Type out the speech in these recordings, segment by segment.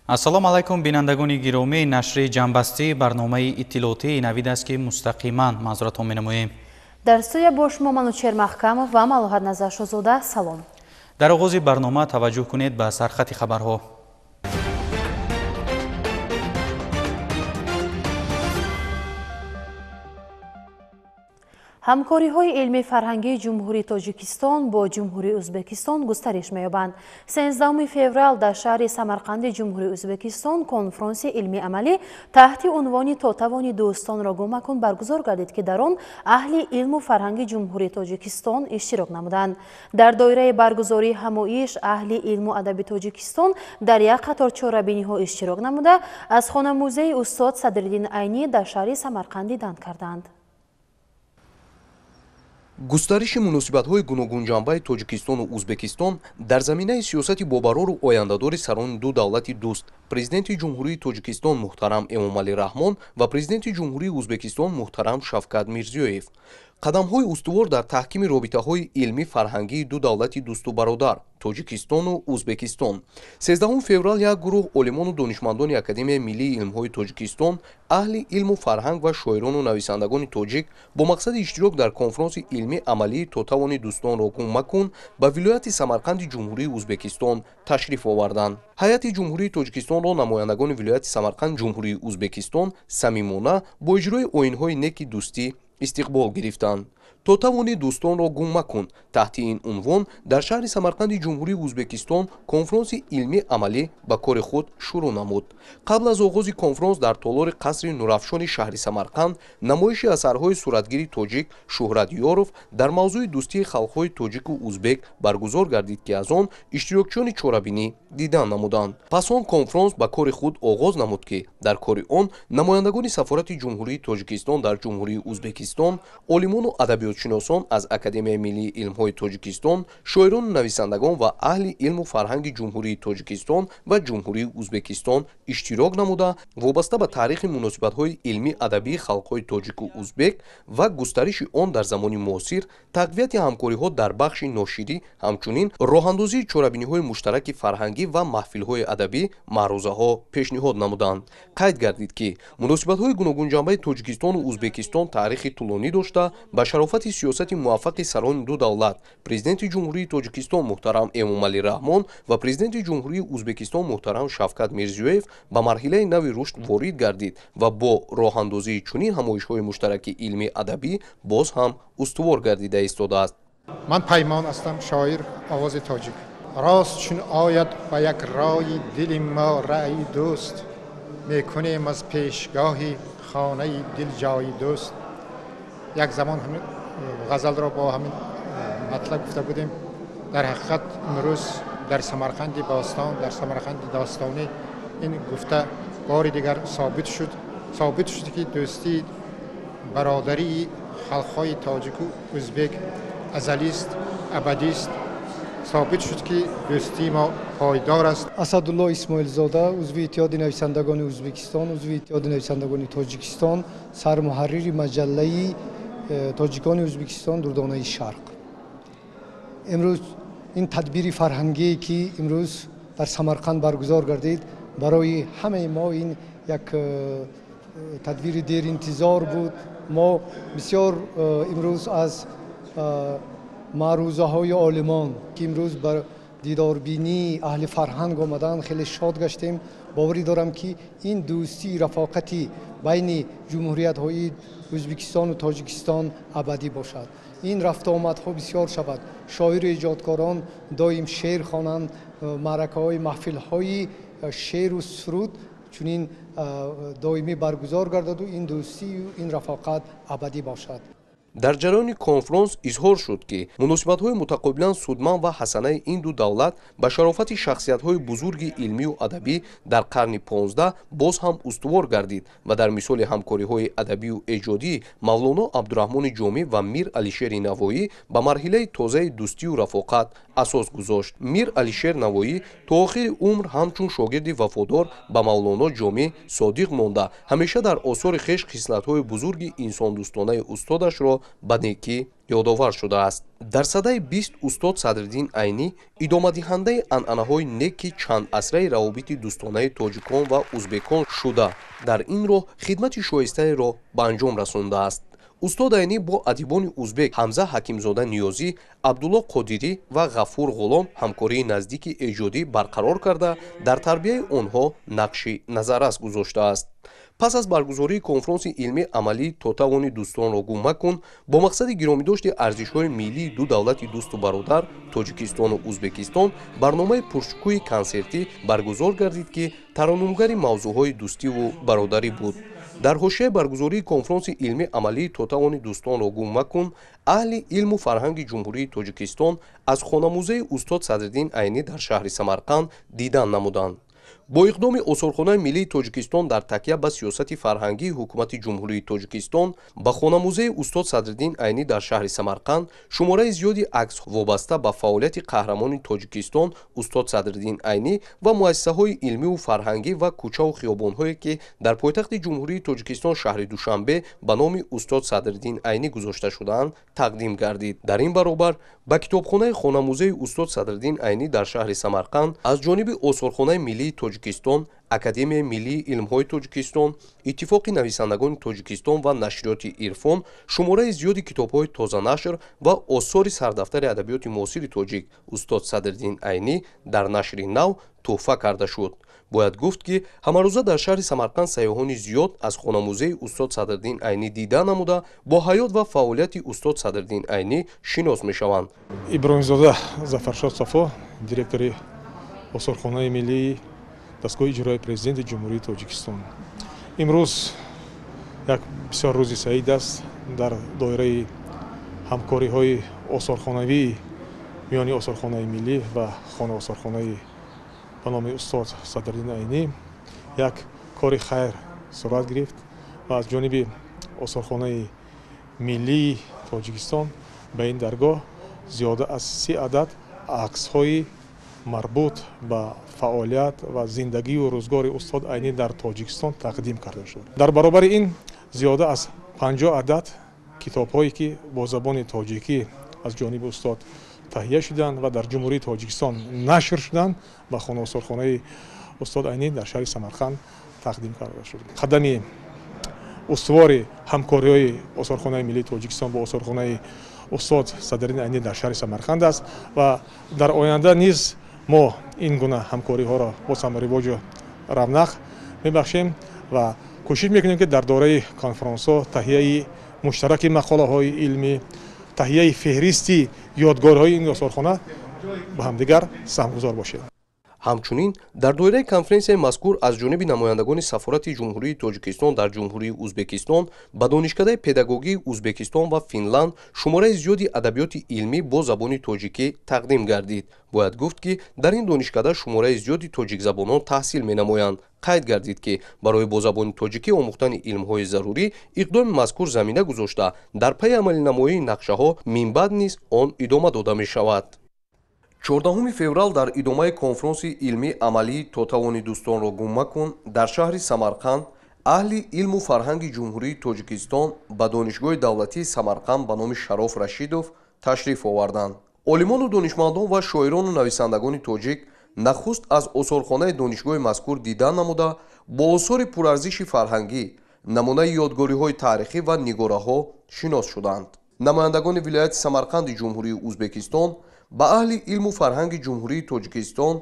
Ассалому алайкум, бинандагони гиромӣ. Нашри ҷамъбастии барномаи иттилоотии навид аст, ки мустақиман манзуратон менамоем. Дар студия бо шумо Манучер Маҳкамов ва Малоҳат Назаршозода. Салом. Дар оғози барнома таваҷҷӯҳ кунед ба сархати хабарҳо. Ҳамкориҳои илмии фарҳангии Ҷумҳурии Тоҷикистон бо Ҷумҳурии Ӯзбекистон густариш меёбанд. 13 феврал дар шаҳри Самарқанди Ҷумҳурии Ӯзбекистон конфронси илмии амалӣ таҳти унвони «То тавони дӯстонро гум макун» баргузор гардид, ки дар он аҳли илму фарҳанги Ҷумҳурии Тоҷикистон иштирок намуданд. Дар доираи баргузории ҳамоиш аҳли илму адаби Тоҷикистон дар як қатор чорабиниҳо иштирок намуда, аз хона-музеи устод Садриддин Айнӣ дар шаҳри Самарқанд дидан карданд. Густариши муносибатҳои гуногунҷанбаи Тоҷикистону Ӯзбекистон дар заминаи сиёсати бобарору ояндадори сарони ду давлати дӯст, Президенти Ҷумҳурии Тоҷикистон муҳтарам Эмомалӣ Раҳмон ва Президенти Ҷумҳурии Ӯзбекистон муҳтарам Шавкат Мирзиёев. Қадамҳои устувор дар таҳкими робитаҳои илмӣ фарҳангии ду давлати дӯсту бародар, Тоҷикистону Ӯзбекистон. 13 феврал як гурӯҳ олимону донишмандони Академияи миллии илмҳои Тоҷикистон, аҳли илму фарҳанг ва шоирону нависандагони тоҷик бо мақсади иштирок дар конфронси илмӣ амалии «То тавони дӯстонро гум макун» ба вилояти Самарқанди Ҷумҳурии Ӯзбекистон ташриф оварданд. Ҳайати Ҷумҳурии Тоҷикистонро намояндагони вилояти Самарқанд Ҷумҳурии Ӯзбекистон самимона бо иҷрои оинҳои неки дӯстӣ истиқбол гирифтанд. «То тавони дӯстонро гум макун» таҳти ин унвон дар шаҳри Самарқанди Ҷумҳурии Ӯзбекистон конфронси илмӣ амалӣ ба кори худ шурӯъ намуд. Қабл аз оғози конфронс дар толори қасри Нурафшони шаҳри Самарқанд намоиши асарҳои суратгири тоҷик Шӯҳрат Ёров дар мавзӯи дӯстии халқҳои тоҷику узбек баргузор гардид, ки аз он иштирокчиёни чорабинӣ дидан намуданд. Пас он конфронс ба кори худ оғоз намуд, ки дар кори он намояндагони сафорати Ҷумҳурии Тоҷикистон дар Ҷумҳурии Ӯзбекистон, олимону адабиётшиносон аз Академияи миллии илмҳои Тоҷикистон, шоирону нависандагон ва аҳли илму фарҳанги Ҷумҳурии Тоҷикистон ва Ҷумҳурии Ӯзбекистон иштирок намуда, вобаста ба таърихи муносибатҳои илмӣ адабии халқҳои тоҷику узбек ва густариши он дар замони муосир, тақвияти ҳамкориҳо дар бахши ноширӣ, ҳамчунин роҳандозии чорабиниҳои муштараки фарҳангӣ ва маҳфилҳои адабӣ маърузаҳо пешниҳод намуданд. Қайд гардид, ки муносибатҳои гуногунҷанбаи Тоҷикистону Ӯзбекистон таърихи тӯлонӣ дошта, ба шарофати сиёсати муваффақи сарони ду давлат, Президенти Ҷумҳурии Тоҷикистон муҳтарам Эмомалӣ Раҳмон ва Президенти Ҷумҳурии Ӯзбекистон муҳтарам Шавкат Мирзиёев ба марҳилаи нави рушд ворид гардид ва бо роҳандозии чунин ҳамоишҳои муштараки илмӣ адабӣ боз ҳам устувор гардида истодааст. Ман Паймон ҳастам, шоир, овози тоҷик. Рост чун ояд ба як рои дили мо раъи дӯст, мекунем аз пешгоҳи хонаи дил ҷои дӯст. Як замон ҳамин ғазалро бо ҳамин матлаб гуфта будем. Дар ҳақиқат имрӯз дар Самарқанди бостон, дар Самарқанди достонӣ ин гуфта бори дигар собит шуд. Собит шуд, ки дӯстии бародарии халқҳои тоҷику ӯзбек азалист, абадист. Собит шуд, ки дӯстии мо пойдор аст. Асадулло Исмоилзода, узви Иттиҳоди нависандагони Ӯзбекистон, узви Иттиҳоди нависандагони Тоҷикистон, сармуҳаррири маҷаллаи тоҷикони Ӯзбекистон «Дурдонаи Шарқ». Имрӯз ин тадбири фарҳангие, ки имрӯз дар Самарқанд баргузор гардид, барои ҳамаи мо ин як тадбири деринтизор буд. Мо бисёр имрӯз аз маърузаҳои олимон, ки имрӯз бар дидорбинии аҳли фарҳанг омаданд, хеле шод гаштем. Боварӣ дорам, ки ин дӯстии рафоқати байни ҷумҳуриятҳои Ӯзбекистону Тоҷикистон абадӣ бошад. Ин рафтуомадҳо бисёр шавад, шоиру эҷодкорон доим шеър хонанд, маъракаҳои маҳфилҳои шеъру суруд чунин доимӣ баргузор гардаду ин дӯстию ин рафоқат абадӣ бошад. Дар ҷараёни конфронс изҳор шуд, ки муносибатҳои мутақобилан судманд ва ҳасанаи ин ду давлат ба шарофати шахсиятҳои бузурги илмию адабӣ дар қарни 15 боз ҳам устувор гардид ва дар мисоли ҳамкориҳои адабию эҷодӣ Мавлоно Абдураҳмони Ҷомӣ ва Мир Алишери Навоӣ ба марҳилаи тозаи дӯстию рафоқат асос гузошт. Мир Алишер Навоӣ то охири умр ҳамчун шогирди вафодор ба Мавлоно Ҷомӣ содиқ монда, ҳамеша дар осори хеш хислатҳои бузурги инсондӯстонаи устодашро ба некӣ ёдовар шудааст. Дар садаи 20 устод Садриддин Айнӣ идомадиҳандаи анъанаҳои неки чандасраи равобити дӯстонаи тоҷикон ва узбекон шуда, дар ин роҳ хидмати шоистаеро ба анҷом расондааст. Устод Айнӣ бо адибони узбек Ҳамза Ҳакимзода Ниёзӣ, Абдулло Қодирӣ ва Ғафур Ғулом ҳамкории наздики эҷодӣ барқарор карда, дар тарбияи онҳо нақши назаррас гузоштааст. Пас аз баргузории конфронси илмии амалӣ «То тавони дӯстонро гум макун» бо мақсади гиромидошти арзишҳои миллии ду давлати дӯсту бародар, Тоҷикистону Узбекистон, барномаи пуршукӯҳи консертӣ баргузор гардид, ки тараннумгари мавзӯъҳои дӯстиву бародарӣ буд. Дар ҳошияи баргузории конфронси илмии амалии «То тавони дӯстонро гум макун» аҳли илму фарҳанги Ҷумҳурии Тоҷикистон аз хонамузеи устод Садриддин Айнӣ дар шаҳри Самарқанд дидан намуданд. Бо иқдоми Осорхонаи миллии Тоҷикистон дар такя ба сиёсати фарҳангии Ҳукумати Ҷумҳурии Тоҷикистон ба хонамузеи устод Садриддин Айнӣ дар шаҳри Самарқанд шумораи зиёди акс вобаста ба фаъолияти қаҳрамони Тоҷикистон устод Садриддин Айнӣ ва муассисаҳои илмиву фарҳангӣ ва кӯчаву хиёбонҳое, ки дар пойтахти Ҷумҳурии Тоҷикистон, шаҳри Душанбе, ба номи устод Садриддин Айнӣ гузошта шудаанд, тақдим гардид. Дар ин баробар ба китобхонаи хонамузеи устод Садриддин Айнӣ дар шаҳри Самарқанд аз ҷониби Осорхонаи миллии Тоҷикистон, Академияи миллии илмҳои Тоҷикистон, Иттифоқи нависандагони Тоҷикистон ва нашриёти «Ирфон» шумораи зиёди китобҳои тозанашр ва осори сардафтари адабиёти муосири тоҷик устод Садриддин Айнӣ дар нашри нав тӯҳфа карда шуд. Бояд гуфт, ки ҳамарӯза дар шаҳри Самарқанд сайёҳони зиёд аз хонамузеи устод Садриддин Айнӣ дида намуда, бо ҳаёт ва фаъолияти устод Садриддин Айнӣ шинос мешаванд. Иброҳимзода Зафаршод Сафо, директори Осорхонаи миллии дастгоҳи иҷрои Президенти Ҷумҳурии Тоҷикистон. Имрӯз як бисёр рӯзи саид аст. Дар доираи ҳамкориҳои осорхонавии миёни Осорхонаи миллӣ ва хона осорхонаи ба номи устод Садриддин Айнӣ як кори хайр сурат гирифт ва аз ҷониби Осорхонаи миллии Тоҷикистон ба ин даргоҳ зиёда аз 30 адад аксҳои марбут ба фаъолият ва зиндагию рӯзгори устод Айнӣ дар Тоҷикистон тақдим карда шуд. Дар баробари ин зиёда аз 50 адад китобҳое, ки бо забони тоҷикӣ аз ҷониби устод таҳия шуданд ва дар Ҷумҳурии Тоҷикистон нашр шуданд, ба хона осорхонаи устод Айнӣ дар шаҳри Самарқанд тақдим карда шуд. Қадами устувори ҳамкориҳои Осорхонаи миллии Тоҷикистон бо осорхонаи устод Садриддин Айнӣ дар шаҳри Самарқанд аст ва дар оянда низ мо ин гуна ҳамкориҳоро боз ҳам ривоҷу равнақ мебахшем ва кӯшиш мекунем, ки дар доираи конфронсҳо таҳияи муштараки мақолаҳои илмӣ, таҳияи феҳристи ёдгориҳои ин осорхона ба ҳамдигар саҳмгузор бошем. Ҳамчунин дар доираи конференсияи мазкур аз ҷониби намояндагони Сафорати Ҷумҳурии Тоҷикистон дар Ҷумҳурии Узбекистон ба Донишкадаи педагогии Узбекистон ва Финланд шумораи зиёди адабиёти илмӣ бо забони тоҷикӣ тақдим гардид. Бояд гуфт, ки дар ин донишкада шумораи зиёди тоҷикзабонон таҳсил менамоянд. Қайд гардид, ки барои бо забони тоҷикӣ омӯхтани илмҳои зарурӣ иқдоми мазкур замина гузошта, дар пайи амалинамоии нақшаҳо минбаъд низ он идома дода мешавад. 14 феврал дар идомаи конфронси илмии амалии «То тавони дӯстонро гум макун» дар шаҳри Самарқанд аҳли илму фарҳанги Ҷумҳурии Тоҷикистон ба Донишгоҳи давлатии Самарқанд ба номи Шароф Рашидов ташриф оварданд. Олимону донишмандон ва шоирону нависандагони тоҷик нахуст аз осорхонаи донишгоҳи мазкур дида намуда, бо осори пурарзиши фарҳангӣ, намунаи ёдгориҳои таърихӣ ва нигораҳо шинос шуданд. Намояндагони вилояти Самарқанди Ҷумҳурии Узбекистон ба аҳли илму фарҳанги Ҷумҳурии Тоҷикистон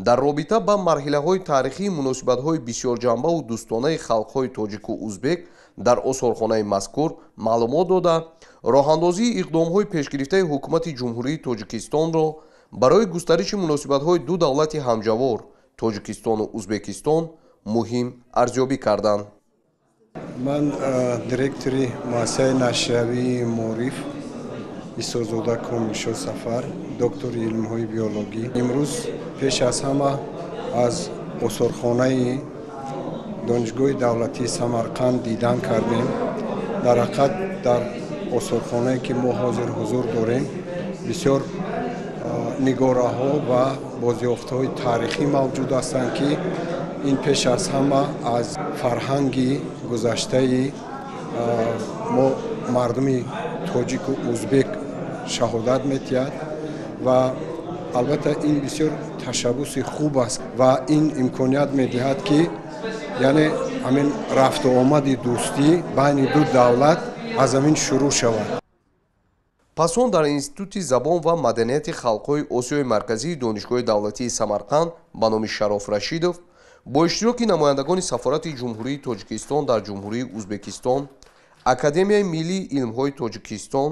дар робита ба марҳилаҳои таърихии муносибатҳои бисёрҷанбаву дӯстонаи халқҳои тоҷику узбек дар осорхонаи мазкур маълумот дода, роҳандозии иқдомҳои пешгирифтаи Ҳукумати Ҷумҳурии Тоҷикистонро барои густариши муносибатҳои ду давлати ҳамҷавор, Тоҷикистону Узбекистон, муҳим арзёбӣ карданд. Ман директори муассисаи нашриявии «Маориф» Исозода Комилшо Сафар, доктори илмҳои биологӣ. Имрӯз пеш аз ҳама аз осорхонаи Донишгоҳи давлатии Самарқанд дидан кардем. Дар ҳақиқат, дар осорхонае, ки мо ҳозир ҳузур дорем, бисёр нигораҳо ва бозёфтҳои таърихӣ мавҷуд ҳастанд, ки ин пеш аз ҳама аз фарҳанги гузаштаи мо, мардуми Тоҷику узбек шаҳодат медиҳад ва албатта ин бисёр ташаббуси хуб аст ва ин имконият медиҳад, ки яъне ҳамин рафту омади дӯстӣ байни ду давлат аз ҳамин шурӯъ шавад. Пас он дар Институти забон ва маданияти халқҳои Осиёи Марказии Донишгоҳи давлатии Самарқанд ба номи Шароф Рашидов бо иштироки намояндагони Сафорати Ҷумҳурии Тоҷикистон дар Ҷумҳурии Узбекистон, Академияи миллии илмҳои Тоҷикистон,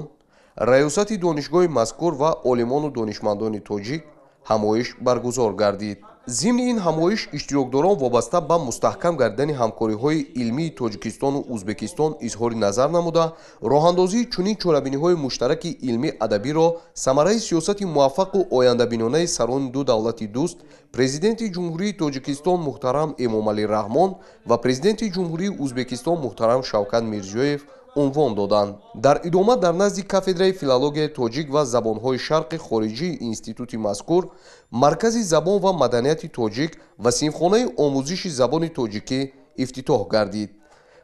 раёсати донишгоҳи мазкур ва олимону донишмандони тоҷик ҳамоиш баргузор гардид. Зимни ин ҳамоиш иштирокдорон вобаста ба мустаҳкам гардидани ҳамкориҳои илмии Тоҷикистону Узбекистон изҳори назар намуда, роҳандозии чунин чорабиниҳои муштараки илмӣ-адабиро самараи сиёсати муваффақу ояндабинонаи сарони ду давлати дӯст, Президенти Ҷумҳурии Тоҷикистон муҳтарам Эмомалӣ Раҳмон ва Президенти Ҷумҳурии Узбекистон муҳтарам Шавкат Мирзиёев унвон доданд. Дар идома дар назди кафедраи филологияи тоҷик ва забонҳои шарқи хориҷии институти мазкур Маркази забон ва маданияти тоҷик ва синфхонаи омӯзиши забони тоҷикӣ ифтитоҳ гардид.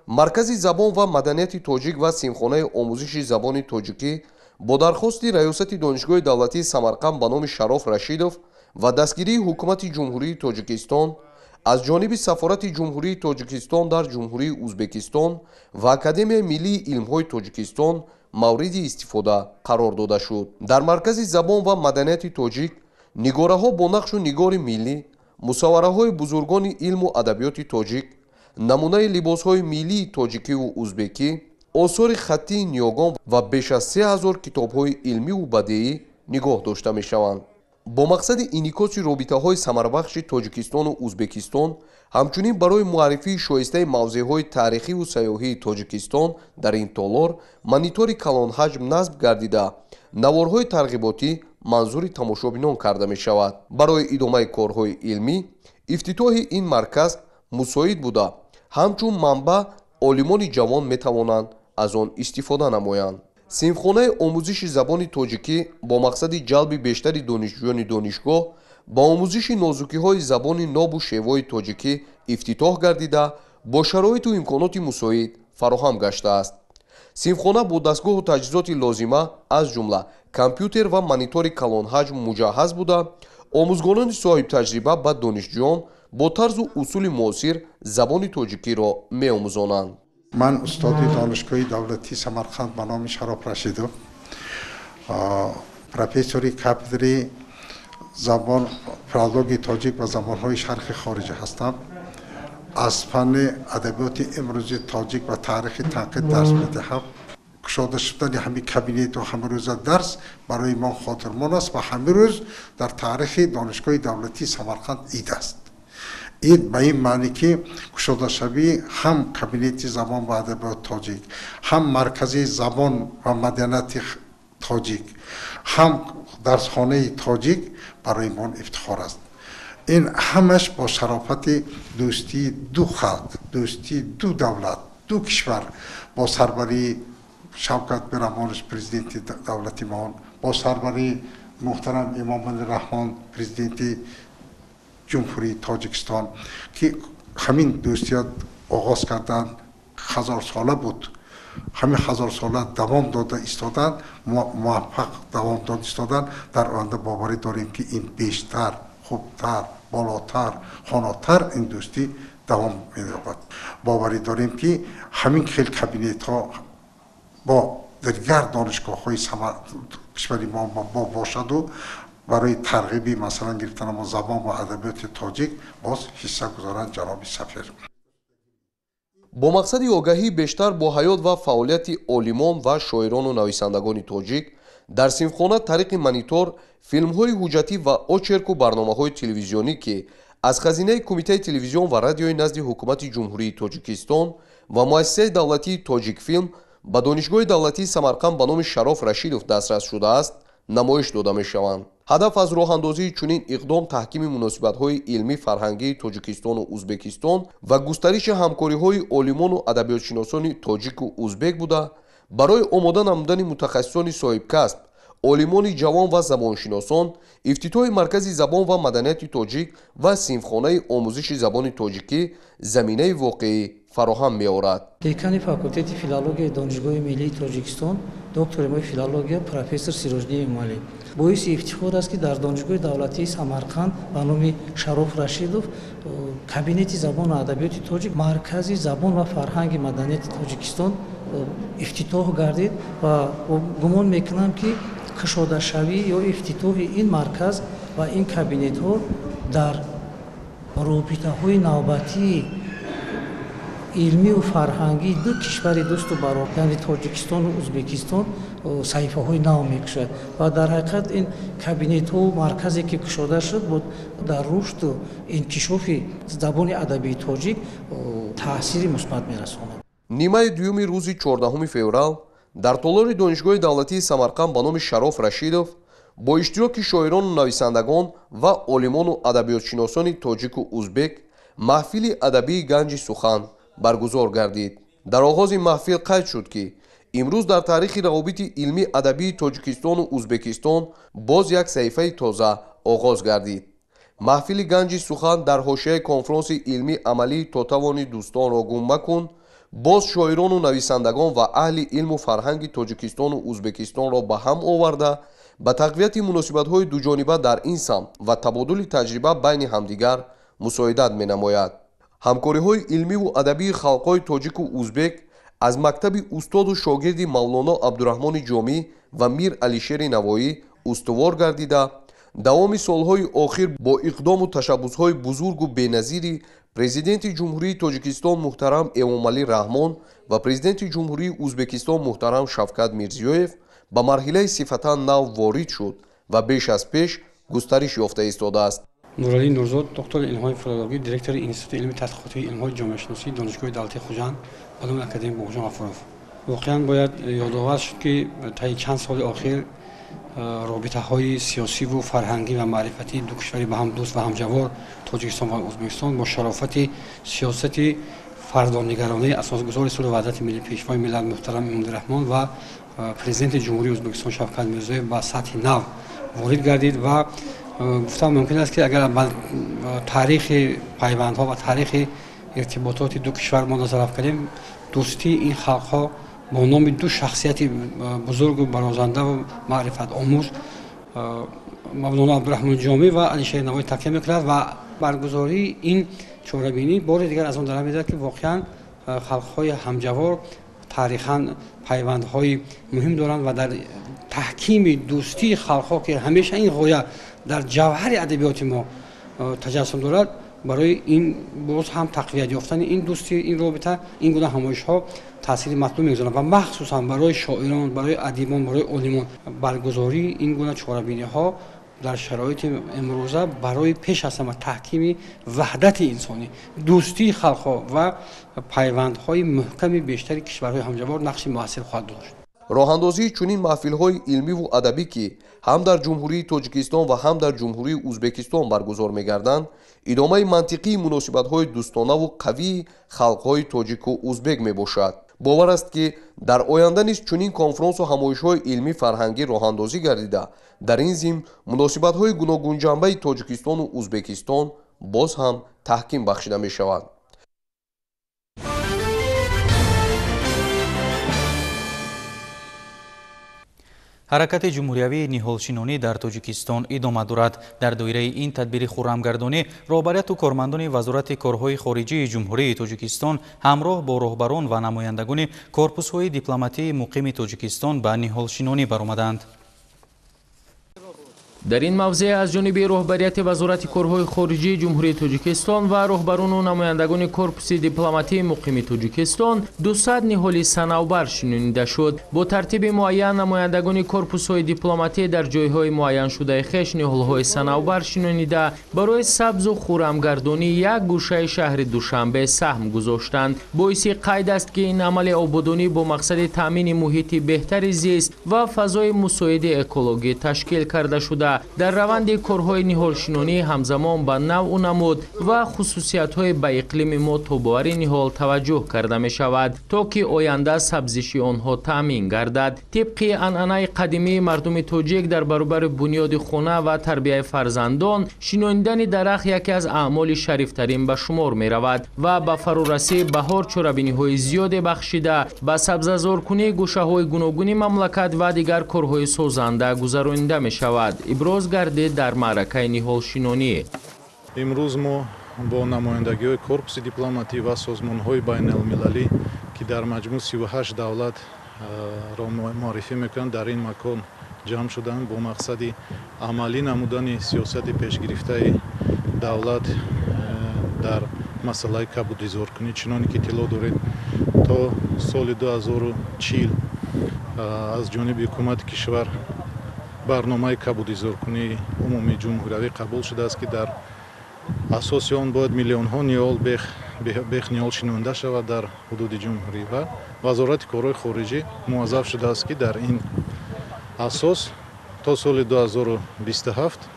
Маркази забон ва маданияти тоҷик ва синфхонаи омӯзиши забони тоҷикӣ бо дархости раёсати Донишгоҳи давлатии Самарқанд ба номи Шароф Рашидов ва дастгирии Ҳукумати Ҷумҳурии Тоҷикистон аз ҷониби Сафорати Ҷумҳурии Тоҷикистон дар Ҷумҳурии Узбекистон ва Академияи миллии илмҳои Тоҷикистон мавриди истифода қарор дода шуд. Дар Маркази забон ва маданияти тоҷик нигораҳо бо нақшу нигори миллӣ, мусаввараҳои бузургони илму адабиёти тоҷик, намунаи либосҳои миллии тоҷикиву узбекӣ, осори хаттии ниёгон ва беш аз 3000 китобҳои илмиву бадеӣ нигоҳ дошта мешаванд. Бо мақсади инъикоси робитаҳои самарабахши Тоҷикистону Узбекистон, ҳамчунин барои муаррифии шоистаи мавзеъҳои таърихиву сайёҳии Тоҷикистон дар ин толор монитори калонҳаҷм насб гардида, наворҳои тарғиботӣ манзури тамошобинон карда мешавад. Барои идомаи корҳои илмӣ ифтитоҳи ин марказ мусоид буда, ҳамчун манбаъ олимони ҷавон метавонанд аз он истифода намоянд. Синфхонаи омӯзиши забони тоҷикӣ бо мақсади ҷалби бештари донишҷӯёни донишгоҳ ба омӯзиши нозукиҳои забони нобу шевои тоҷикӣ ифтитоҳ гардида, бо шароиту имконоти мусоид фароҳам гаштааст. Синфхона бо дастгоҳу таҷҳизоти лозима, аз ҷумла компютер ва монитори калонҳаҷм муҷаҳҳаз буда, омӯзгорони соҳибтаҷриба ба донишҷӯён бо тарзу усули муосир забони тоҷикиро меомӯзонанд. Ман устоди Донишгоҳи давлатии Самарқанд ба номи Шароф Рашидов, профессори кафедраи забон, филологияи тоҷик ва забонҳои шарқи хориҷӣ ҳастам. Аз фанни адабиёти имрӯзи тоҷик ва таърихи танқид дарс медиҳам. Кушода шудани ҳамин кабинету ҳамарӯза дарс барои мо хотирмон аст ва ҳамин рӯз дар таърихи Донишгоҳи давлатии Самарқанд ид аст. Ин ба ин маъне, ки кушодашавии ҳам кабинети забон ва адабиёти тоҷик, ҳам Маркази забон ва маданияти тоҷик, ҳам дарсхонаи тоҷик барои мо ифтихор аст. Ин ҳамаш бо шарофати дӯстии ду халқ, дӯстии ду давлат, ду кишвар, бо сарбарии Шавкат Миромонович, президенти давлати мо, бо сарбарии муҳтарам Эмомалӣ Раҳмон, президенти Ҷумҳурии Тоҷикистон, ки ҳамин дӯстият оғоз карданд, ҳазорсола буд, ҳамин ҳазорсола давом дода истоданд, муваффақ давом дода истоданд. Дар оянда боварӣ дорем, ки ин бештар, хубтар, болотар, хонотар ин дӯстӣ давом меёбад. Боварӣ дорем, ки ҳамин хел кабинетҳо бо дигар донишгоҳҳои кишвари мо бошаду барои тарғиби, масалан, гирифтани забон ва адабиёти тоҷик боз ҳисса гузоранд ҷаноби сафир. Бо мақсади огаҳии бештар бо ҳаёт ва фаъолияти олимон ва шоирону нависандагони тоҷик дар синфхона тариқи монитор филмҳои ҳуҷҷатӣ ва очерку барномаҳои телевизионӣ, ки аз хазинаи Кумитаи телевизион ва радиои назди Ҳукумати Ҷумҳурии Тоҷикистон ва Муассисаи давлатии Тоҷикфилм ба Донишгоҳи давлатии Самарқанд ба номи Шароф Рашидов дастрас шудааст, намоиш дода мешаванд. Ҳадаф аз роҳандозии чунин иқдом таҳкими муносибатҳои илмӣ-фарҳангии Тоҷикистону Узбекистон ва густариши ҳамкориҳои олимону адабиётшиносони тоҷику узбек буда, барои омода намудани мутахассисони соҳибкасб, олимони ҷавон ва забоншиносон ифтитоҳи Маркази забон ва маданияти тоҷик ва синфхонаи омӯзиши забони тоҷикӣ заминаи воқеӣ фароҳам меорад. Декани факултети филологияи Донишгоҳи миллии Тоҷикистон, Доктори илмҳои филология, профессор Сироҷиддин Эмомалӣ. Боиси ифтихор аст, ки дар Донишгоҳи давлатии Самарқанд ба номи Шароф Рашидов кабинети забон ва адабиёти тоҷик, маркази забон ва фарҳанги маданияти Тоҷикистон ифтитоҳ гардид ва гумон мекунам, ки кушодашавӣ ё ифтитоҳи ин марказ ва ин кабинетҳо дар робитаҳои навбатии илмию фарҳангии ду кишвари дӯсту баробар, яъне Тоҷикистону Ӯзбекистон, саҳифаҳои нав мекушояд ва дар ҳақиқат ин кабинетҳо марказе ки кушода шуд, дар рушду инкишофи забони адабии тоҷик таъсири мусбат мерасонад. Нимаи дуюми рӯзи 14 феврал дар толори Донишгоҳи давлатии Самарқанд ба номи Шароф Рашидов бо иштироки шоирону нависандагон ва олимону адабиётшиносони тоҷику узбек маҳфили адабии Ганҷи сухан баргузор гардид. Дар оғози маҳфил қайд шуд, ки имрӯз дар таърихи равобити илмӣ адабии Тоҷикистону Ӯзбекистон боз як саҳифаи тоза оғоз гардид. Маҳфили Ганҷи сухан дар ҳошияи конфронси илмӣ амалии То тавони дӯстонро гум макун боз шоирону нависандагон ва аҳли илму фарҳанги Тоҷикистону Ӯзбекистонро ба ҳам оварда, ба тақвияти муносибатҳои дуҷониба дар ин самт ва табодули таҷриба байни ҳамдигар мусоидат менамояд. Ҳамкориҳои илмиву адабии халқҳои тоҷику узбек аз мактаби устоду шогирди Мавлоно Абдураҳмони Ҷомӣ ва Мир Алишери Навоӣ устувор гардида, давоми солҳои охир бо иқдому ташаббусҳои бузургу беназири Президенти Ҷумҳурии Тоҷикистон муҳтарам Эмомалӣ Раҳмон ва Президенти Ҷумҳурии Ӯзбекистон муҳтарам Шавкат Мирзиёев ба марҳилаи сифатан нав ворид шуд ва беш аз пеш густариш ёфта истодааст. Нуралӣ Нурзод, доктори илмҳои филологӣ, директори Институти илми тадқиқотии илмҳои ҷомеашиносии Донишгоҳи давлатии Хуҷанд ба номи академик Бобоҷон Ғафуров. Воқеан бояд ёдовар шуд, ки таи чанд соли охир робитаҳои сиёсиву фарҳангӣ ва маърифатии ду кишвари ба ҳам дӯст ва ҳамҷавор, Тоҷикистон ва Ӯзбекистон, бо шарофати сиёсати фардонигаронаи асосгузори сулҳу ваҳдати миллӣ, Пешвои миллат муҳтарам Эмомалӣ Раҳмон ва Президенти Ҷумҳурии Ӯзбекистон Шавкат Мирзиёев ба сатҳи нав ворид гардид ва гуфтан мумкин аст, ки агар ба таърихи пайвандҳо ва таърихи иртибототи ду кишвар мо назар афканем, дӯстии ин халқҳо бо номи ду шахсияти бузургу барозандаву маърифатомӯз, Мавлоно Абдураҳмони Ҷомӣ ва Алишери Навоӣ такя мекунад ва баргузории ин чорабинӣ бори дигар аз он дар медиҳад, ки воқеан халқҳои ҳамҷавор таърихан пайвандҳои муҳим доранд ва дар таҳкими дӯстии халқҳо, ки ҳамеша ин ғоя дар ҷавҳари адабиёти мо таҷассум дорад, барои ин боз ҳам тақвият ёфтани ин дӯстӣ, ин робита, ин гуна ҳамоишҳо таъсири матлуб мегузоранд ва махсусан барои шоирон, барои адибон, барои олимон баргузории ин гуна чорабиниҳо дар шароити имрӯза барои пеш аз ҳама таҳкими ваҳдати инсонӣ, дӯстии халқҳо ва пайвандҳои муҳками бештари кишварҳои ҳамҷавор нақши муассир хоҳад дошт. Роҳандозии чунин маҳфилҳои илмиву адабӣ, ки ҳам дар Ҷумҳурии Тоҷикистон ва ҳам дар Ҷумҳурии Ӯзбекистон баргузор мегарданд, идомаи мантиқии муносибатҳои дӯстонаву қавии халқҳои тоҷику узбек мебошад. Бовар аст, ки дар оянда низ чунин конфронсу ҳамоишҳои илмӣ фарҳангӣ роҳандозӣ гардида, дар ин зимн муносибатҳои гуногунҷанбаи Тоҷикистону Ӯзбекистон боз ҳам таҳким бахшида мешавад. Ҳаракати ҷумҳуриявии ниҳолшинонӣ дар Тоҷикистон идома дорад. Дар доираи ин тадбири хуррамгардонӣ роҳбарияту кормандони Вазорати корҳои хориҷии Ҷумҳурии Тоҷикистон ҳамроҳ бо роҳбарон ва намояндагони корпусҳои дипломатии муқими Тоҷикистон ба ниҳолшинонӣ баромаданд. Дар ин мавзеъ аз ҷониби роҳбарияти Вазорати корҳои хориҷии Ҷумҳурии Тоҷикистон ва роҳбарону намояндагони корпуси дипломатии муқими Тоҷикистон 200 ниҳоли санавбар шинонида шуд. Бо тартиби муайян намояндагони корпусҳои дипломатӣ дар ҷойҳои муайяншудаи хеш ниҳолҳои санавбар шинонида барои сабзу хуррамгардонии як гӯшаи шаҳри Душанбе саҳм гузоштанд. Боиси қайд аст, ки ин амали ободонӣ бо мақсади таъмини муҳити беҳтари зист ва фазои мусоиди экологӣ ташкил карда шудааст. шуда, дар раванди корҳои ниҳолшинонӣ ҳамзамон ба навъу намуд ва хусусиятҳои ба иқлими мо тобовари ниҳол таваҷҷӯҳ карда мешавад, то ки оянда сабзиши онҳо таъмин гардад. Тибқи анъанаи қадимии мардуми тоҷик дар баробари бунёди хона ва тарбияи фарзандон, шинонидани дарахт яке аз аъмоли шарифтарин ба шумор меравад ва ба фарорасии баҳор чорабиниҳои зиёде бахшида ба сабзазоркунии гӯшаҳои гуногуни мамлакат ва дигар корҳои созанда гузаронида мешавад. Иброз гардид дар маъракаи ниҳолшинонӣ. Имрӯз мо бо намояндагиҳои корпуси дипломатӣ ва созмонҳои байналмилалӣ, ки дар маҷмӯъ 38 давлатро муаррифӣ мекунанд, дар ин макон ҷамъ шуданд бо мақсади амалӣ намудани сиёсати пешгирифтаи давлат дар масъалаи кабудизоркунӣ. Чуноне ки иттилоъ доред, то соли 2040 аз ҷониби ҳукумати кишвар барномаи кабудизоркунии умумии ҷумҳуриявӣ қабул шудааст, ки дар асоси он бояд миллионҳо ниҳол бех ниҳол шинонда шавад дар ҳудуди ҷумҳурӣ ва Вазорати корҳои хориҷӣ муваззаф шудааст, ки дар ин асос то соли 2027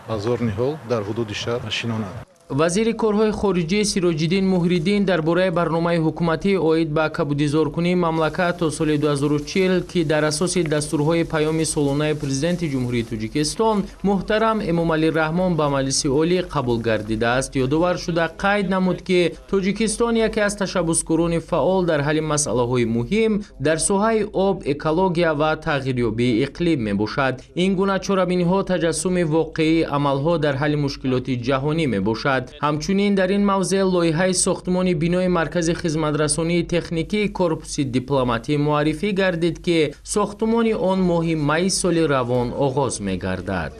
5000 ниҳол дар ҳудуди шаҳр шинонад. Вазири корҳои хориҷӣ Сироҷиддин Муҳриддин дар бораи барномаи ҳукуматӣ оид ба кабудизоркунии мамлакат то соли 2040, ки дар асоси дастурҳои паёми солонаи президенти Ҷумҳурии Тоҷикистон муҳтарам Эмомалӣ Раҳмон ба Маҷлиси Олӣ қабул гардидааст, ёдовар шуда қайд намуд, ки Тоҷикистон яке аз ташаббускорони фаъол дар ҳалли масъалаҳои муҳим дар соҳаи об, экология ва тағйирёбии иқлим мебошад. Ин гуна чорабиниҳо таҷассуми воқеии амалҳо дар ҳалли мушкилоти ҷаҳонӣ мебошад. Ҳамчунин дар ин мавзеъ лоиҳаи сохтмони бинои маркази хизматрасонии техникии корпуси дипломатӣ муаррифӣ гардид, ки сохтмони он моҳи майи соли равон оғоз мегардад.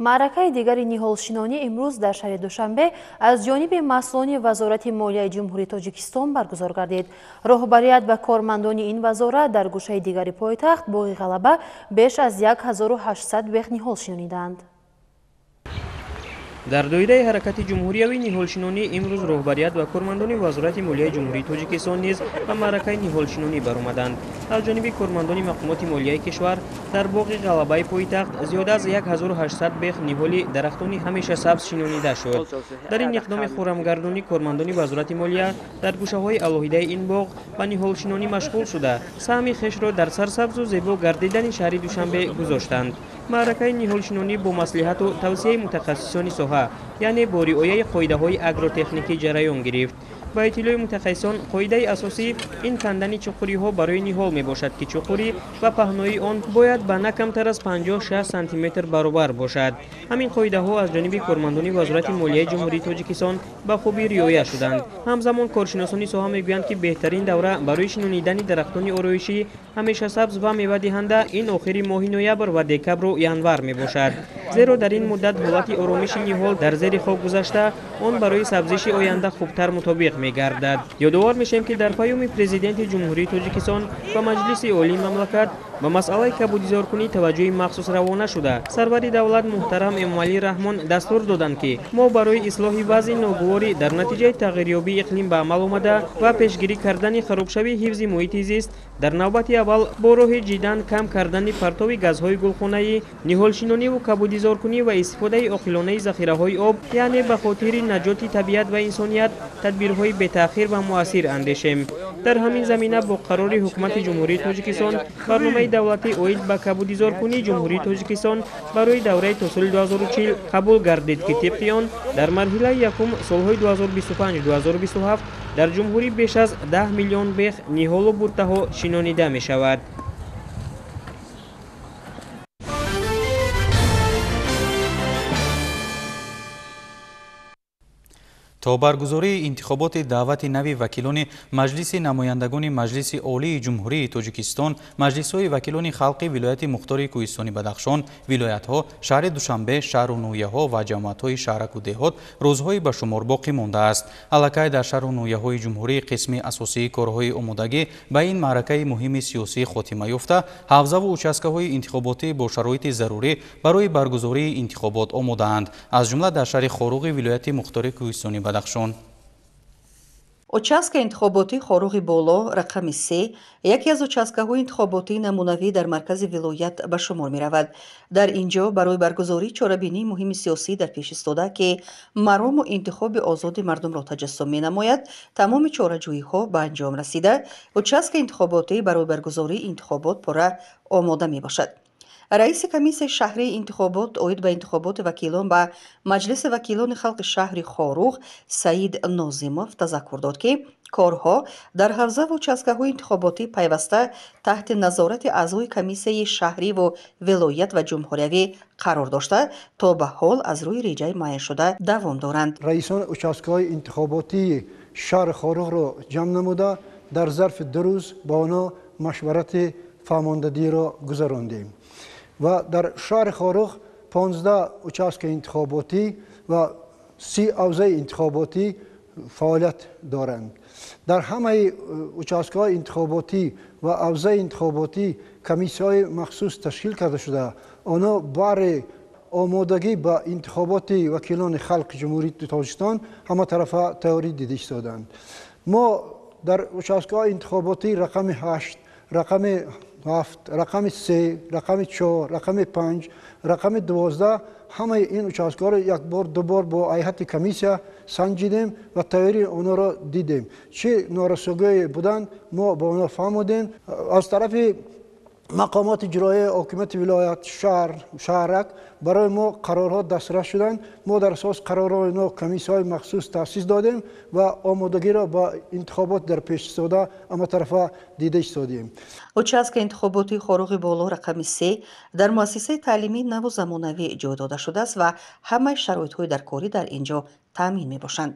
Маъракаи дигари ниҳолшинонӣ имрӯз дар шаҳри Душанбе аз ҷониби масъулони Вазорати молияи Ҷумҳурии Тоҷикистон баргузор гардид. Роҳбарият ба кормандони ин вазорат дар гӯшаи дигари пойтахт Боғи Ғалаба беш аз 1800 бех ниҳол шинониданд. Дар доираи ҳаракати ҷумҳуриявии ниҳолшинонӣ имрӯз роҳбарият ва кормандони Вазорати молияи Ҷумҳурии Тоҷикистон низ ба маъракаи ниҳолшинонӣ баромаданд. Аз ҷониби кормандони мақомоти молияи кишвар дар боғи Ғалабаи пойтахт зиёда аз 1800 бех ниҳоли дарахтони ҳамеша сабз шинонида шуд. Дар ин иқдоми хуррамгардонӣ кормандони Вазорати молия дар гӯшаҳои алоҳидаи ин боғ ба ниҳолшинонӣ машғул шуда, саҳми хешро дар сарсабзу зебо гардидани шаҳри Душанбе гузоштанд. Маъракаи ниҳолшинонӣ бо маслиҳату тавсияи мутахассисони соҳа, яъне бо риояи қоидаҳои агротехникӣ ҷараён гирифт. Ба иттилои мутахассисон, қоидаи асосӣ ин кандани чуқуриҳо барои ниҳол мебошад, ки чуқурӣ ва паҳноии он бояд ба на камтар аз 56 сантиметр баробар бошад. Ҳамин қоидаҳо аз ҷониби кормандони Вазорати молияи Ҷумҳурии Тоҷикистон ба хубӣ риоя шуданд. Ҳамзамон коршиносони соҳа мегӯянд, ки беҳтарин давра барои шинонидани дарахтони ороишӣ ҳамеша сабз ва мевадиҳанда ин охири моҳи ноябр ва декабру январ мебошад. Зеро дар ин муддат ҳолати оромиши ниҳол дар зери хок гузашта, он барои сабзиши оянда хубтар мутобиқ мегардад. Ёдовар мешавем, ки дар паёми президенти Ҷумҳурии Тоҷикистон ба Маҷлиси Олии мамлакат ба масъалаи кабудизоркунӣ таваҷҷӯҳи махсус равона шуда, сарвари давлат муҳтарам Эмомалӣ Раҳмон дастур доданд, ки мо барои ислоҳи вазъи ногуворӣ дар натиҷаи тағйирёбии иқлим ба амал омада ва пешгирӣ кардани харобшавии ҳифзи муҳити зист дар навбати аввал бо роҳи ҷиддан кам кардани партови газҳои гулхонаӣ, ниҳолшинониву кабудизоркунӣ ва истифодаи оқилонаи захираҳои об, яъне ба хотири наҷоти табиат ва инсоният тадбирҳои бетаъхир ва муассир андешем. Дар ҳамин замина бо қарори ҳукумати Ҷумҳурии Тоҷикистон барномаи давлатӣ оид ба кабудизоркунии Ҷумҳурии Тоҷикистон барои давраи то соли 2040 қабул гардид, ки тибқи он дар марҳилаи якум солҳои 2025-2027 дар ҷумҳурӣ беш аз 10 миллион бех ниҳолу буттаҳо шинонида мешавад. То баргузории интихоботи даъвати нави вакилони Маҷлиси намояндагони Маҷлиси Олии Ҷумҳурии Тоҷикистон, маҷлисҳои вакилони халқи вилояти Мухтори Кӯҳистони Бадахшон, вилоятҳо, шаҳри Душанбе, шаҳру ноҳияҳо ва ҷамоатҳои шаҳраку деҳот рӯзҳои ба шумор боқӣ мондааст. Аллакай дар шаҳру ноҳияҳои ҷумҳурӣ қисми асосии корҳои омодагӣ ба ин маъракаи муҳими сиёсӣ хотима ёфта, ҳавзаву участкаҳои интихоботӣ бо шароити зарурӣ барои баргузории интихобот омодаанд, аз ҷумла дар шаҳри Хоруғи вилояти Мухтори Кӯҳистони Бадахшон. Участка интихоботии Хоруғи Боло рақами 3 яке аз участкаҳои интихоботии намунавӣ дар маркази вилоят ба шумор меравад. Дар ин ҷо барои баргузории чорабинии муҳими сиёсӣ дар пеш истода, ки марому интихоби озоди мардумро таҷассум менамояд, тамоми чораҷӯиҳо ба анҷом расида, участка интихоботӣ барои баргузории интихобот пурра омода мебошад. Раиси комиссияи шаҳрии интихобот оид ба интихоботи вакилон ба Маҷлиси вакилони халқи шаҳри Хоруғ Саид Нозимов тазаккур дод, ки корҳо дар ҳавзаву участкаҳои интихоботӣ пайваста таҳти назорати аъзои комиссияи шаҳриву вилоят ва ҷумҳуриявӣ қарор дошта, то ба ҳол аз рӯи реҷаи муайяншуда давом доранд. Раисони участкаҳои интихоботии шаҳри Хоруғро ҷамъ намуда, дар зарфи 2 рӯз ба онҳо машварати фаҳмондадиро гузарондем. Ва дар шаҳри Хоруғ 15 участка интихоботӣ ва 30 ҳавзаи интихоботӣ фаъолият доранд. Дар ҳамаи участкаҳои интихоботӣ ва ҳавзаи интихоботӣ комиссияҳои махсус ташкил карда шуда, онҳо баҳри омодагӣ ба интихоботи вакилони халқи Ҷумҳурии Тоҷикистон ҳаматарафа тайёрӣ дида истоданд. Мо дар участкаҳои интихоботӣ рақами 8, рақами 7, рақами 3, рақами 4, рақами 5, рақами 12 ҳамаи ин участкаҳоро як бор, ду бор бо ҳайати комиссия санҷидем ва тайёрии онҳоро дидем. Чӣ норасогиҳое буданд, мо ба онҳо фаҳмодем. Аз тарафи мақомоти иҷроияи ҳокимияти вилоят, шаҳр, шаҳрак барои мо қарорҳо дастрас шуданд. Мо дар асос қарорҳои онҳо комиссияҳои махсус таъсис додем ва омодагиро ба интихобот дар пеш истода ҳаматарафа дида истодем. Участка интихоботии Хоруғи Боло рақами 3 дар муассисаи таълимии наву замонавӣ ҷой дода шудааст ва ҳамаи шароитҳои даркорӣ дар ин ҷо таъмин мебошанд.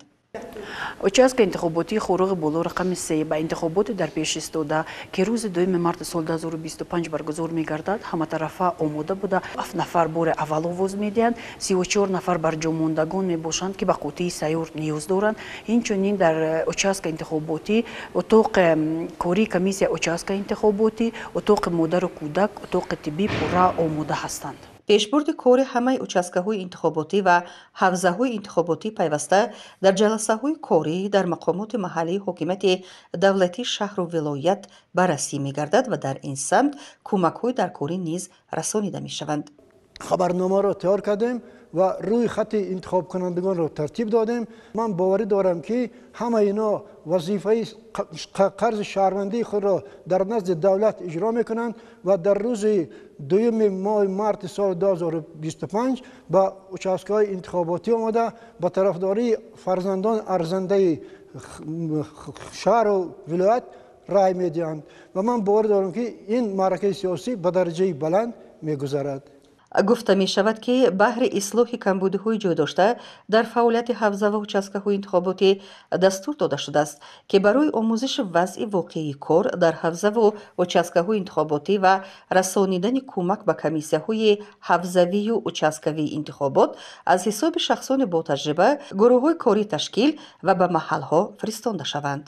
Участка интихоботии Хоруғи Боло рақами 3 ба интихоботи дар пеш истода, ки рӯзи 2 марти соли 2025 баргузор мегардад, ҳаматарафа омода буда. 7 нафар бори аввал овоз медиҳанд, 34 нафар барҷомондагон мебошанд, ки ба қутии сайёр ниёз доранд. Инчунин дар участка интихоботӣ утоқи кории комиссия участка интихоботӣ, утоқи модару кӯдак, утоқи тиббӣ пурра омода ҳастанд. Пешбурди кори ҳамаи участкаҳои интихоботӣ ва ҳавзаҳои интихоботӣ пайваста дар ҷаласаҳои корӣ дар мақомоти маҳаллии ҳокимияти давлатии шаҳру вилоят баррасӣ мегардад ва дар ин самт кӯмакҳои даркорӣ низ расонида мешаванд. Хабарномаро тайёр кардем ва рӯи хати интихобкунандагонро тартиб додем. Ман боварӣ дорам, ки ҳамаи инҳо вазифаи қарзи шаҳрвандии худро дар назди давлат иҷро мекунанд ва дар рӯзи 2 моҳи марти соли 2025 ба участкаҳои интихоботӣ омада, ба тарафдории фарзандони арзандаи шаҳру вилоят рай медиҳанд. Ва ман боварӣ дорам, ки ин маъракаи сиёсӣ ба дараҷаи баланд мегузарад. Гуфта мешавад, ки баҳри ислоҳи камбудиҳои ҷой дошта дар фаъолияти ҳавза ва участкаҳои интихоботӣ дастур дода шудааст, ки барои омӯзиши вазъи воқеии кор дар ҳавзаву участкаҳои интихоботӣ ва расонидани кӯмак ба комиссияҳои ҳавзавию участкавии интихобот аз ҳисоби шахсони ботаҷриба гурӯҳҳои корӣ ташкил ва ба маҳалҳо фиристонда шаванд.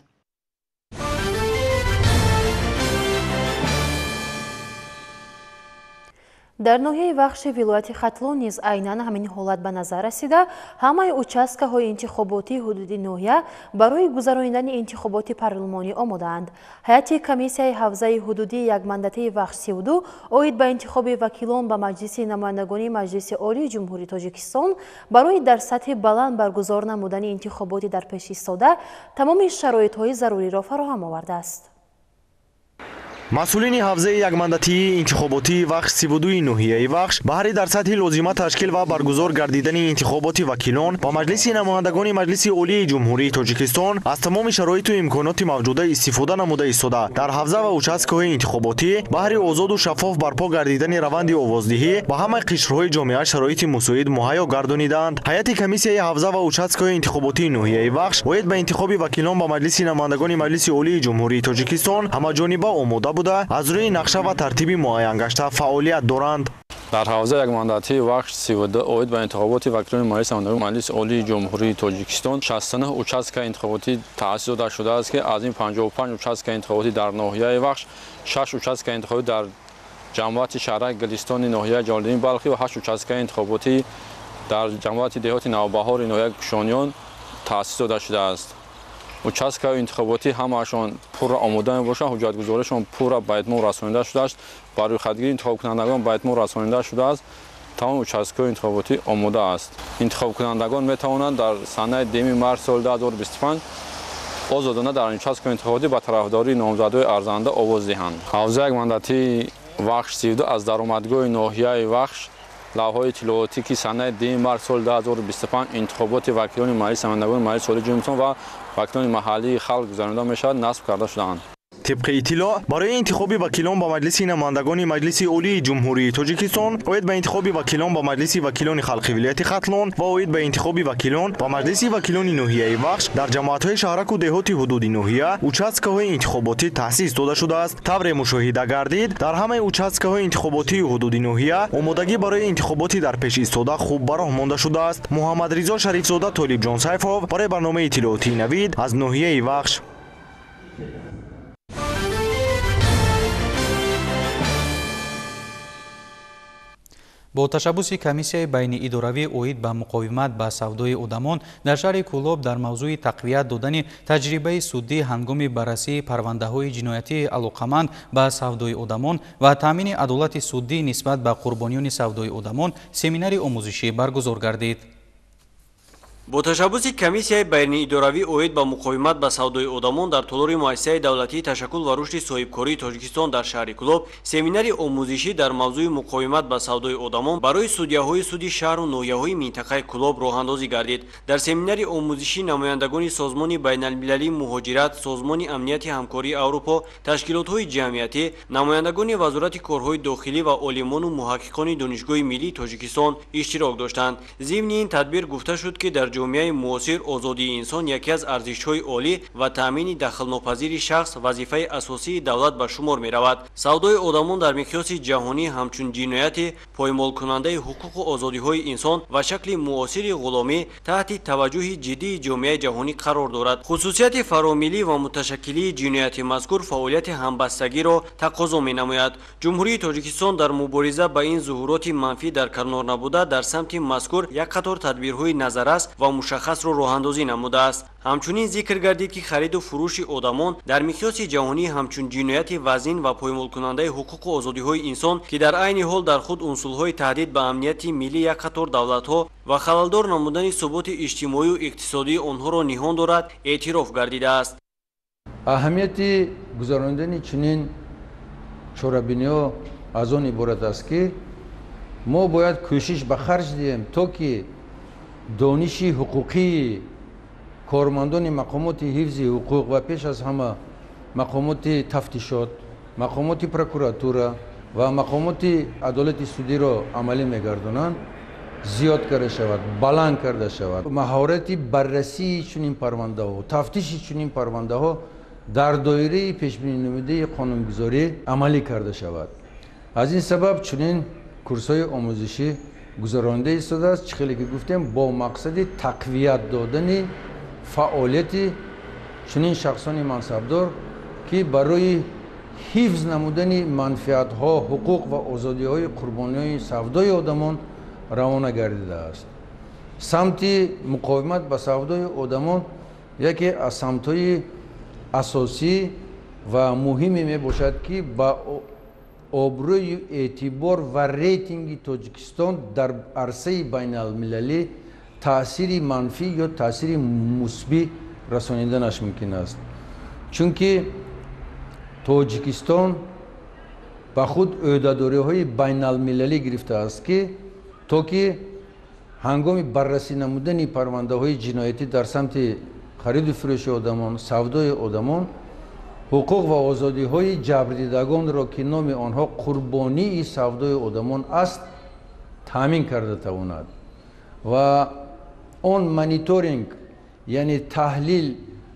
Дар ноҳияи Вахши вилояти Хатлон низ айнан ҳамин ҳолат ба назар расида, ҳамаи участкаҳои интихоботии ҳудуди ноҳия барои гузаронидани интихоботи парлумонӣ омодаанд. Ҳайати комиссияи ҳавзаи ҳудудии якмандатаи Вахш 32 оид ба интихоби вакилон ба Маҷлиси намояндагони Маҷлиси Олии Ҷумҳурии Тоҷикистон барои дар сатҳи баланд баргузор намудани интихоботи дар пеш истода тамоми шароитҳои заруриро фароҳам овардааст. Масъулини ҳавзаи якмандатии интихоботии Вахш 32 ноҳияи Вахш баҳри дар сатҳи лозима ташкил ва баргузор гардидани интихоботи вакилон ба Маҷлиси намояндагони Маҷлиси Олии Ҷумҳурии Тоҷикистон аз тамоми шароиту имконоти мавҷуда истифода намуда истода, дар ҳавза ва участкаҳои интихоботӣ баҳри озоду шаффоф барпо гардидани раванди овоздиҳӣ ба ҳамаи қишрҳои ҷомеа шароити мусоид муҳайё гардонидаанд. Ҳайати комиссияи ҳавза ва участкаҳои интихоботии ноҳияи Вахш оид ба интихоби вакилон ба Маҷлиси намояндагони Маҷлиси Олии Ҷумҳурии Тоҷикистон ҳамаҷониба омода буда, аз рӯи нақша ва тартиби муайянгашта фаъолият доранд. Дар ҳавзаи якмандатии Вахш 32 оид ба интихоботи вакилони Маҷлиси намояндагони Маҷлиси Олии Ҷумҳурии Тоҷикистон 69 участка интихоботӣ таъсис дода шудааст, ки аз ин 55 участка интихоботӣ дар ноҳияи Вахш, 6 участка интихоботӣ дар ҷамоати шаҳраки Гулистони ноҳияи Ҷалолиддини Балхӣ ва 8 участка интихоботӣ дар ҷамоати деҳоти Навбаҳори ноҳияи Кушониён таъсис дода шудааст. Участкаҳои интихоботӣ ҳамаашон пурра омода мебошанд, ҳуҷҷатгузоришон пурра ба итмом расонида шудааст, ба рӯйхатгирии интихобкунандагон ба итмом расонида шудааст. Тамоми участкаҳои интихоботӣ омода аст. Интихобкунандагон метавонанд дар санаи 2 март соли 2025 озодона дар участкаҳои интихоботӣ ба тарафдории номзадҳои арзанда овоз диҳанд. Ҳавзаи якмандатии Вахш 32 аз даромадгоҳи ноҳияи Вахш лавҳаҳои иттилоотӣ, ки санаи 2 март соли 2025 интихоботи вакилони Маҷлиси намояндагони Маҷлиси Олии Ҷумҳурият ва вакилони маҳаллии халқ гузаронида мешавад, насб карда шудаанд. Тибқи иттилоъ, барои интихоби вакилон ба Маҷлиси намояндагони Маҷлиси Олии Ҷумҳурии Тоҷикистон, оид ба интихоби вакилон ба Маҷлиси вакилони халқи вилояти Хатлон ва оид ба интихоби вакилон ба Маҷлиси вакилони ноҳияи Вахш дар ҷамоатҳои шаҳраку деҳоти ҳудуди ноҳия участкаҳои интихоботӣ таъсис дода шудааст. Тавре мушоҳида гардид, дар ҳамаи участкаҳои интихоботии ҳудуди ноҳия омодагӣ барои интихоботи дар пеш истода хуб ба роҳ монда шудааст. Муҳаммадризо Шарифзода, Толибҷон Сайфов барои барномаи иттилоотии Навид аз ноҳияи Вахш. Бо ташаббуси комиссияи байниидоравӣ оид ба муқовимат ба савдои одамон дар шаҳри Кӯлоб дар мавзӯи тақвият додани таҷрибаи суддӣ ҳангоми баррасии парвандаҳои ҷиноятии алоқаманд ба савдои одамон ва таъмини адолати суддӣ нисбат ба қурбониёни савдои одамон семинари омӯзишӣ баргузор гардид. Бо ташаббуси комиссияи байниидоравӣ оид ба муқовимат ба савдои одамон дар толори муассисаи давлатии ташаккул ва рушди соҳибкории Тоҷикистон дар шаҳри Кӯлоб семинари омӯзишӣ дар мавзӯи муқовимат ба савдои одамон барои судяҳои суди шаҳру ноҳияҳои минтақаи Кӯлоб роҳандозӣ гардид. Дар семинари омӯзишӣ намояндагони Созмони байналмилалии муҳоҷират, Созмони амнияти ҳамкории Аврупо, ташкилотҳои ҷамъиятӣ, намояндагони Вазорати корҳои дохилӣ ва олимону муҳаққиқони Донишгоҳи миллии Тоҷикистон иштирок доштанд. Зимни ин тадбир гуфта шуд, ки дар ҷомеаи муосир озодии инсон яке аз арзишҳои олӣ ва таъмини дахлнопазири шахс вазифаи асосии давлат ба шумор меравад. Савдои одамон дар миқёси ҷаҳонӣ ҳамчун ҷинояти поймолкунандаи ҳуқуқу озодиҳои инсон ва шакли муосири ғуломӣ таҳти таваҷҷӯҳи ҷиддии ҷомеаи ҷаҳонӣ қарор дорад. Хусусияти фаромиллӣ ва муташаккилии ҷинояти мазкур фаъолияти ҳамбастагиро тақозо менамояд. Ҷумҳурии Тоҷикистон дар мубориза ба ин зуҳуроти манфӣ дар канор набуда, дар самти мазкур як қатор тадбирҳои назаррас ва мушаххасро роҳандозӣ намудааст. Ҳамчунин зикр гардид, ки хариду фурӯши одамон дар миқёси ҷаҳонӣ ҳамчун ҷинояти вазнин ва поймолкунандаи ҳуқуқу озодиҳои инсон, ки дар айни ҳол дар худ унсурҳои таҳдид ба амнияти миллӣ як қатор давлатҳо ва халалдор намудани суботи иҷтимоию иқтисодии онҳоро ниҳон дорад, эътироф гардидааст. Аҳамияти гузарондани чунин чорабиниҳо аз он иборат аст, ки мо бояд кӯшиш ба харҷ диҳем, то ки дониши ҳуқуқии кормандони мақомоти ҳифзи ҳуқуқ ва пеш аз ҳама мақомоти тафтишот, мақомоти прокуратура ва мақомоти адолати судиро амалӣ мегардонанд, зиёд карда шавад, баланд карда шавад. Маҳорати баррасии чунин парвандаҳо, тафтиши чунин парвандаҳо дар доираи пешбининамудаи қонунгузорӣ амалӣ карда шавад. Аз ин сабаб чунин курсҳои омӯзишӣ гузаронида истодааст, чӣ хеле ки гуфтем, бо мақсади тақвият додани фаъолияти чунин шахсони мансабдор, ки барои ҳифз намудани манфиатҳо, ҳуқуқ ва озодиҳои қурбониҳои савдои одамон равона гардидааст. Самти муқовимат ба савдои одамон яке аз самтҳои асосӣ ва муҳиме мебошад, ки ба обрӯю эътибор ва рейтинги Тоҷикистон дар арсаи байналмилалӣ таъсири манфӣ ё таъсири мусбӣ расониданаш мумкин аст. Чунки Тоҷикистон ба худ ӯҳдадориҳои байналмилалӣ гирифтааст, ки то ки ҳангоми баррасӣ намудани парвандаҳои ҷиноятӣ дар самти хариду фурӯши одамон, савдои одамон, ҳуқуқ ва озодиҳои ҷабрдидагонро, ки номи онҳо қурбонии савдои одамон аст, таъмин карда тавонад. Ва он мониторинг, яъне таҳлил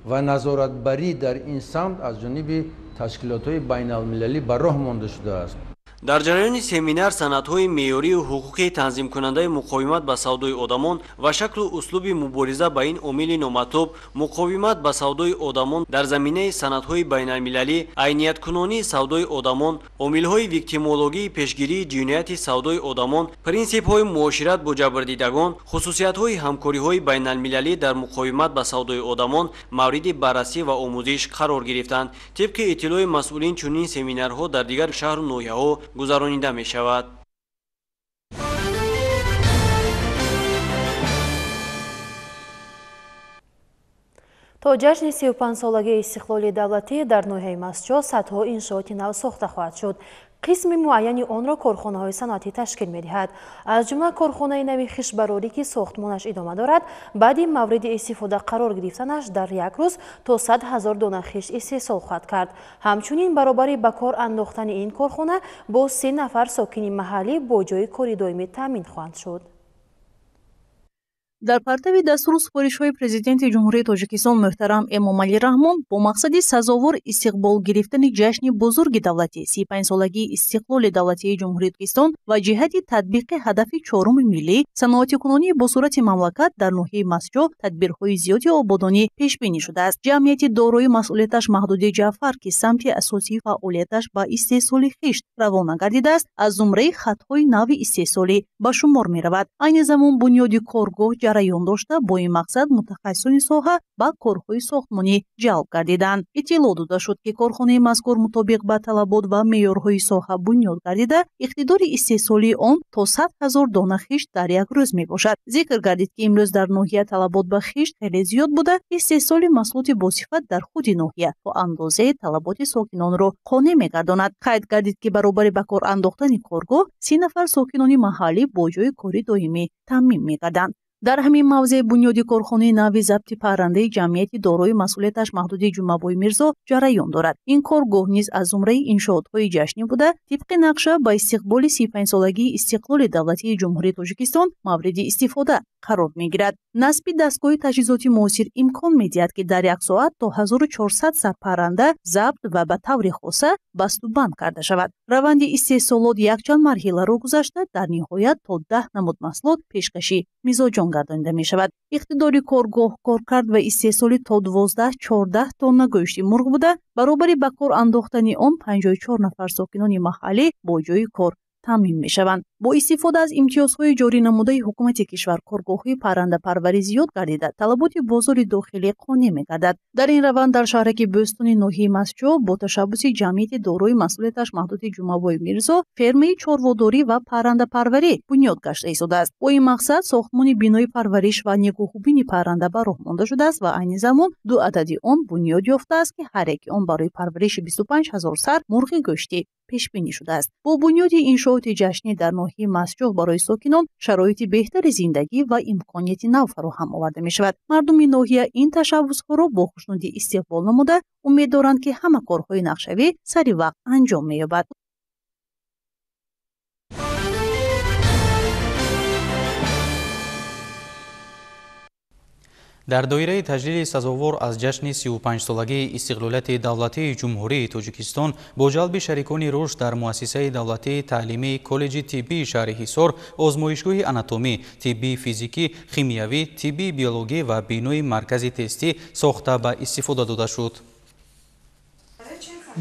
ва назоратбарӣ дар ин самт аз ҷониби ташкилотҳои байналмилалӣ ба роҳ монда шудааст. Дар ҷараёни семинар санадҳои меъёрию ҳуқуқии танзимкунандаи муқовимат ба савдои одамон ва шаклу услуби мубориза ба ин омили номатлуб, муқовимат ба савдои одамон дар заминаи санадҳои байналмилалӣ, айнияткунонии савдои одамон, омилҳои виктимологии пешгирии ҷинояти савдои одамон, принсипҳои муошират бо ҷабрдидагон, хусусиятҳои ҳамкориҳои байналмилалӣ дар муқовимат ба савдои одамон мавриди баррасӣ ва омӯзиш қарор гирифтанд. Тибқи иттилои масъулин, чунин семинарҳо дар дигар шаҳру ноҳияҳо гузаронида мешавад. То ҷашни 35-солагии истиқлоли давлатӣ дар ноҳияи Мастчоҳ садҳо иншооти нав сохта хоҳад шуд. Қисми муайяни онро корхонаҳои саноатӣ ташкил медиҳад. Аз ҷумла корхонаи нави хишбарорӣ, ки сохтмонаш идома дорад, баъди мавриди истифода қарор гирифтанаш дар як рӯз то 100 000 дона хиш истеҳсол хоҳад кард. Ҳамчунин баробари ба кор андохтани ин корхона бо 3 нафар сокини маҳаллӣ бо ҷойи кори доимӣ таъмин хоҳанд шуд. Дар партави дастуру супоришҳои Президенти Ҷумҳурии Тоҷикистон муҳтарам Эмомалӣ Раҳмон бо мақсади сазовор истиқбол гирифтани ҷашни бузурги давлатӣ 35-солагии истиқлоли давлатии Ҷумҳурии Тоҷикистон ва ҷиҳати татбиқи ҳадафи чоруми миллӣ саноатикунонии босуръати мамлакат дар ноҳияи Мастчоҳ тадбирҳои зиёди ободонӣ пешбинӣ шудааст. Ҷамъияти дорои масъулияташ маҳдуди Ҷаъфар, ки самти асосии фаъолияташ ба истеҳсоли хишт равона гардидааст, аз зумраи хатҳои нави истеҳсолӣ ба шумор меравад. Айни замон бунёди коргоҳ ҷараён дошта, бо ин мақсад мутахассисони соҳа ба корҳои сохтмонӣ ҷалб гардиданд. Иттилоъ дода шуд, ки корхонаи мазкур мутобиқ ба талабот ва меъёрҳои соҳа бунёд гардида, иқтидори истеҳсолии он то 100 000 дона хишт дар як рӯз мебошад. Зикр гардид, ки имрӯз дар ноҳия талабот ба хишт хеле зиёд буда, истеҳсоли маҳсулоти босифат дар худи ноҳия то андозаи талаботи сокинонро қонеъ мегардонад. Қайд гардид, ки баробари ба кор андохтани коргоҳ 30 нафар сокинони маҳаллӣ бо ҷойи кори доимӣ таъмин мегарданд. Дар ҳамин мавзеъ бунёди корхонаи нави забти паррандаи ҷамъияти дорои масъулияташ маҳдуди Ҷумъабой Мирзо ҷараён дорад. Ин коргоҳ низ аз зумраи иншоотҳои ҷашнӣ буда, тибқи нақша ба истиқболи 35-солагии истиқлоли давлатии Ҷумҳурии Тоҷикистон мавриди истифода қарор мегирад. Насби дастгоҳи таҷҳизоти муосир имкон медиҳад, ки дар як соат то 1400 сар парранда забт ва ба таври хоса басту банд карда шавад. Раванди истеҳсолот якчанд марҳиларо гузашта, дар ниҳоят то 10 намуд маҳсулот пешкаши мизоҷон гардонида мешавад. Иқтидори коргоҳ коркард ва истеҳсоли то 12-14 тонна гӯшти мурғ буда, баробари ба кор андохтани он 54 нафар сокинони маҳаллӣ бо ҷойи кор таъмин мешаванд. Бо истифода аз имтиёзҳои ҷорӣ намудаи ҳукумати кишвар коргоҳҳои паррандапарварӣ зиёд гардида, талаботи бозори дохилӣ қонеъ мегардад. Дар ин раванд дар шаҳраки Бӯстони ноҳияи Мастчоҳ бо ташаббуси ҷамъияти дорои масъулияташ маҳдуди Ҷумъабой Мирзо фермаи чорводорӣ ва паррандапарварӣ бунёд гашта истодааст. Бо ин мақсад сохтмони бинои парвариш ва нигоҳубини парранда ба роҳ монда шудааст ва айни замон 2 адади он бунёд ёфтааст, ки ҳар яки он барои парвариши 25 000 сар мурғи гӯштӣ пешбинӣ шудааст. Бо бунёди иншооти ҷашнӣ дар ноҳияи Мастчоҳ барои сокинон шароити беҳтари зиндагӣ ва имконияти нав фароҳам оварда мешавад. Мардуми ноҳия ин ташаббусҳоро бо хушнудӣ истиқбол намуда, умед доранд, ки ҳама корҳои нақшавӣ сари вақт анҷом меёбад. Дар доираи таҷлили сазовор аз ҷашни 35-солагии истиқлолияти давлатии Ҷумҳурии Тоҷикистон бо ҷалби шарикони рушд дар муассисаи давлатии таълимии коллеҷи тиббии шаҳри Ҳисор озмоишгоҳи анатомӣ, тиббии физикӣ, химиявӣ, тиббии биологӣ ва бинои маркази тестӣ сохта ба истифода дода шуд.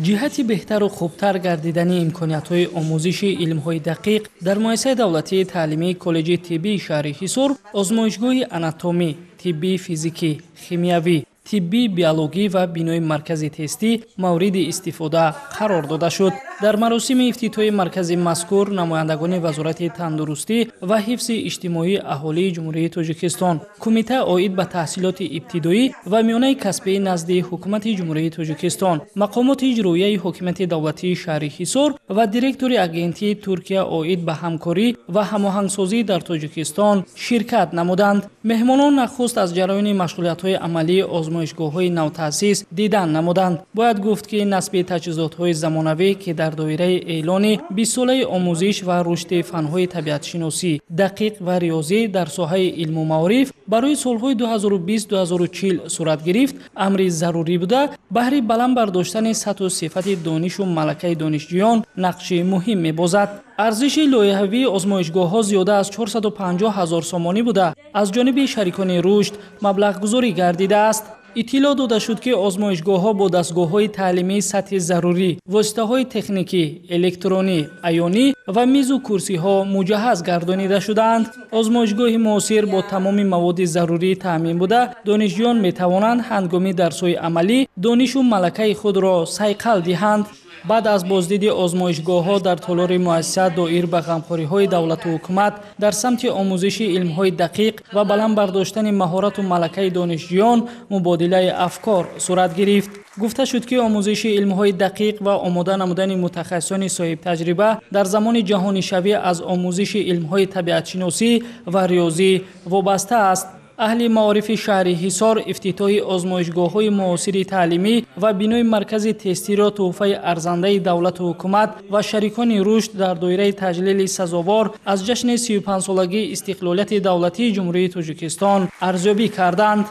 Ҷиҳати беҳтару хубтар гардидани имкониятҳои омӯзиши илмҳои дақиқ дар муассисаи давлатии таълимии коллеҷи тиббии шаҳри Ҳисор озмоишгоҳи анатомӣ, тиббии физикӣ, химиявӣ, тиббии биологӣ ва бинои маркази тестӣ мавриди истифода қарор дода шуд. Дар маросими ифтитоҳи маркази мазкур намояндагони Вазорати тандурустӣ ва ҳифзи иҷтимоии аҳолии Ҷумҳурии Тоҷикистон, Кумита оид ба таҳсилоти ибтидоӣ ва миёнаи касбии назди Ҳукумати Ҷумҳурии Тоҷикистон, мақомоти иҷроияи ҳокимияти давлатии шаҳри Ҳисор ва директори агентии Туркия оид ба ҳамкорӣ ва ҳамоҳангсозӣ дар Тоҷикистон ширкат намуданд. Меҳмонон нахуст аз ҷараёни машғулиятҳои амалии озмоишгоҳҳои навтаъсис дидан намуданд. Бояд гуфт, ки насби таҷҳизотҳои замонавӣ, ки дар дар доираи эълони 20-солаи омӯзиш ва рушди фанҳои табиатшиносӣ, дақиқ ва риёзӣ дар соҳаи илму маориф барои солҳои 2020-2040 сурат гирифт, амри зарурӣ буда, баҳри баланд бардоштани сатҳу сифати донишу малакаи донишҷӯён нақши муҳим мебозад. Арзиши лоиҳавии озмоишгоҳҳо зиёда аз 450 ҳазор сомонӣ буда, аз ҷониби шарикони рушд маблағгузорӣ гардидааст. Иттилоъ дода шуд, ки озмоишгоҳҳо бо дастгоҳҳои таълимии сатҳи зарурӣ, воситаҳои техникӣ, электронӣ, аёнӣ ва мизу курсиҳо муҷаҳҳаз гардонида шудаанд. Озмоишгоҳи муосир бо тамоми маводи зарурӣ таъмин буда, донишҷӯён метавонанд ҳангоми дарсҳои амалӣ донишу малакаи худро сайқал диҳанд. Баъд аз боздиди озмоишгоҳҳо дар толори муассиса доир ба ғамхориҳои давлату ҳукумат дар самти омӯзиши илмҳои дақиқ ва баланд бардоштани маҳорату малакаи донишҷӯён мубодилаи афкор сурат гирифт. Гуфта шуд, ки омӯзиши илмҳои дақиқ ва омода намудани мутахассисони соҳибтаҷриба дар замони ҷаҳонишавӣ аз омӯзиши илмҳои табиатшиносӣ ва риёзӣ вобаста аст. Аҳли маорифи шаҳри Ҳисор ифтитоҳи озмоишгоҳҳои муосири таълимӣ ва бинои маркази тестиро тӯҳфаи арзандаи давлату ҳукумат ва шарикони рушд дар доираи таҷлили сазовор аз ҷашни 35-солагии истиқлолияти давлатии Ҷумҳурии Тоҷикистон арзёбӣ карданд.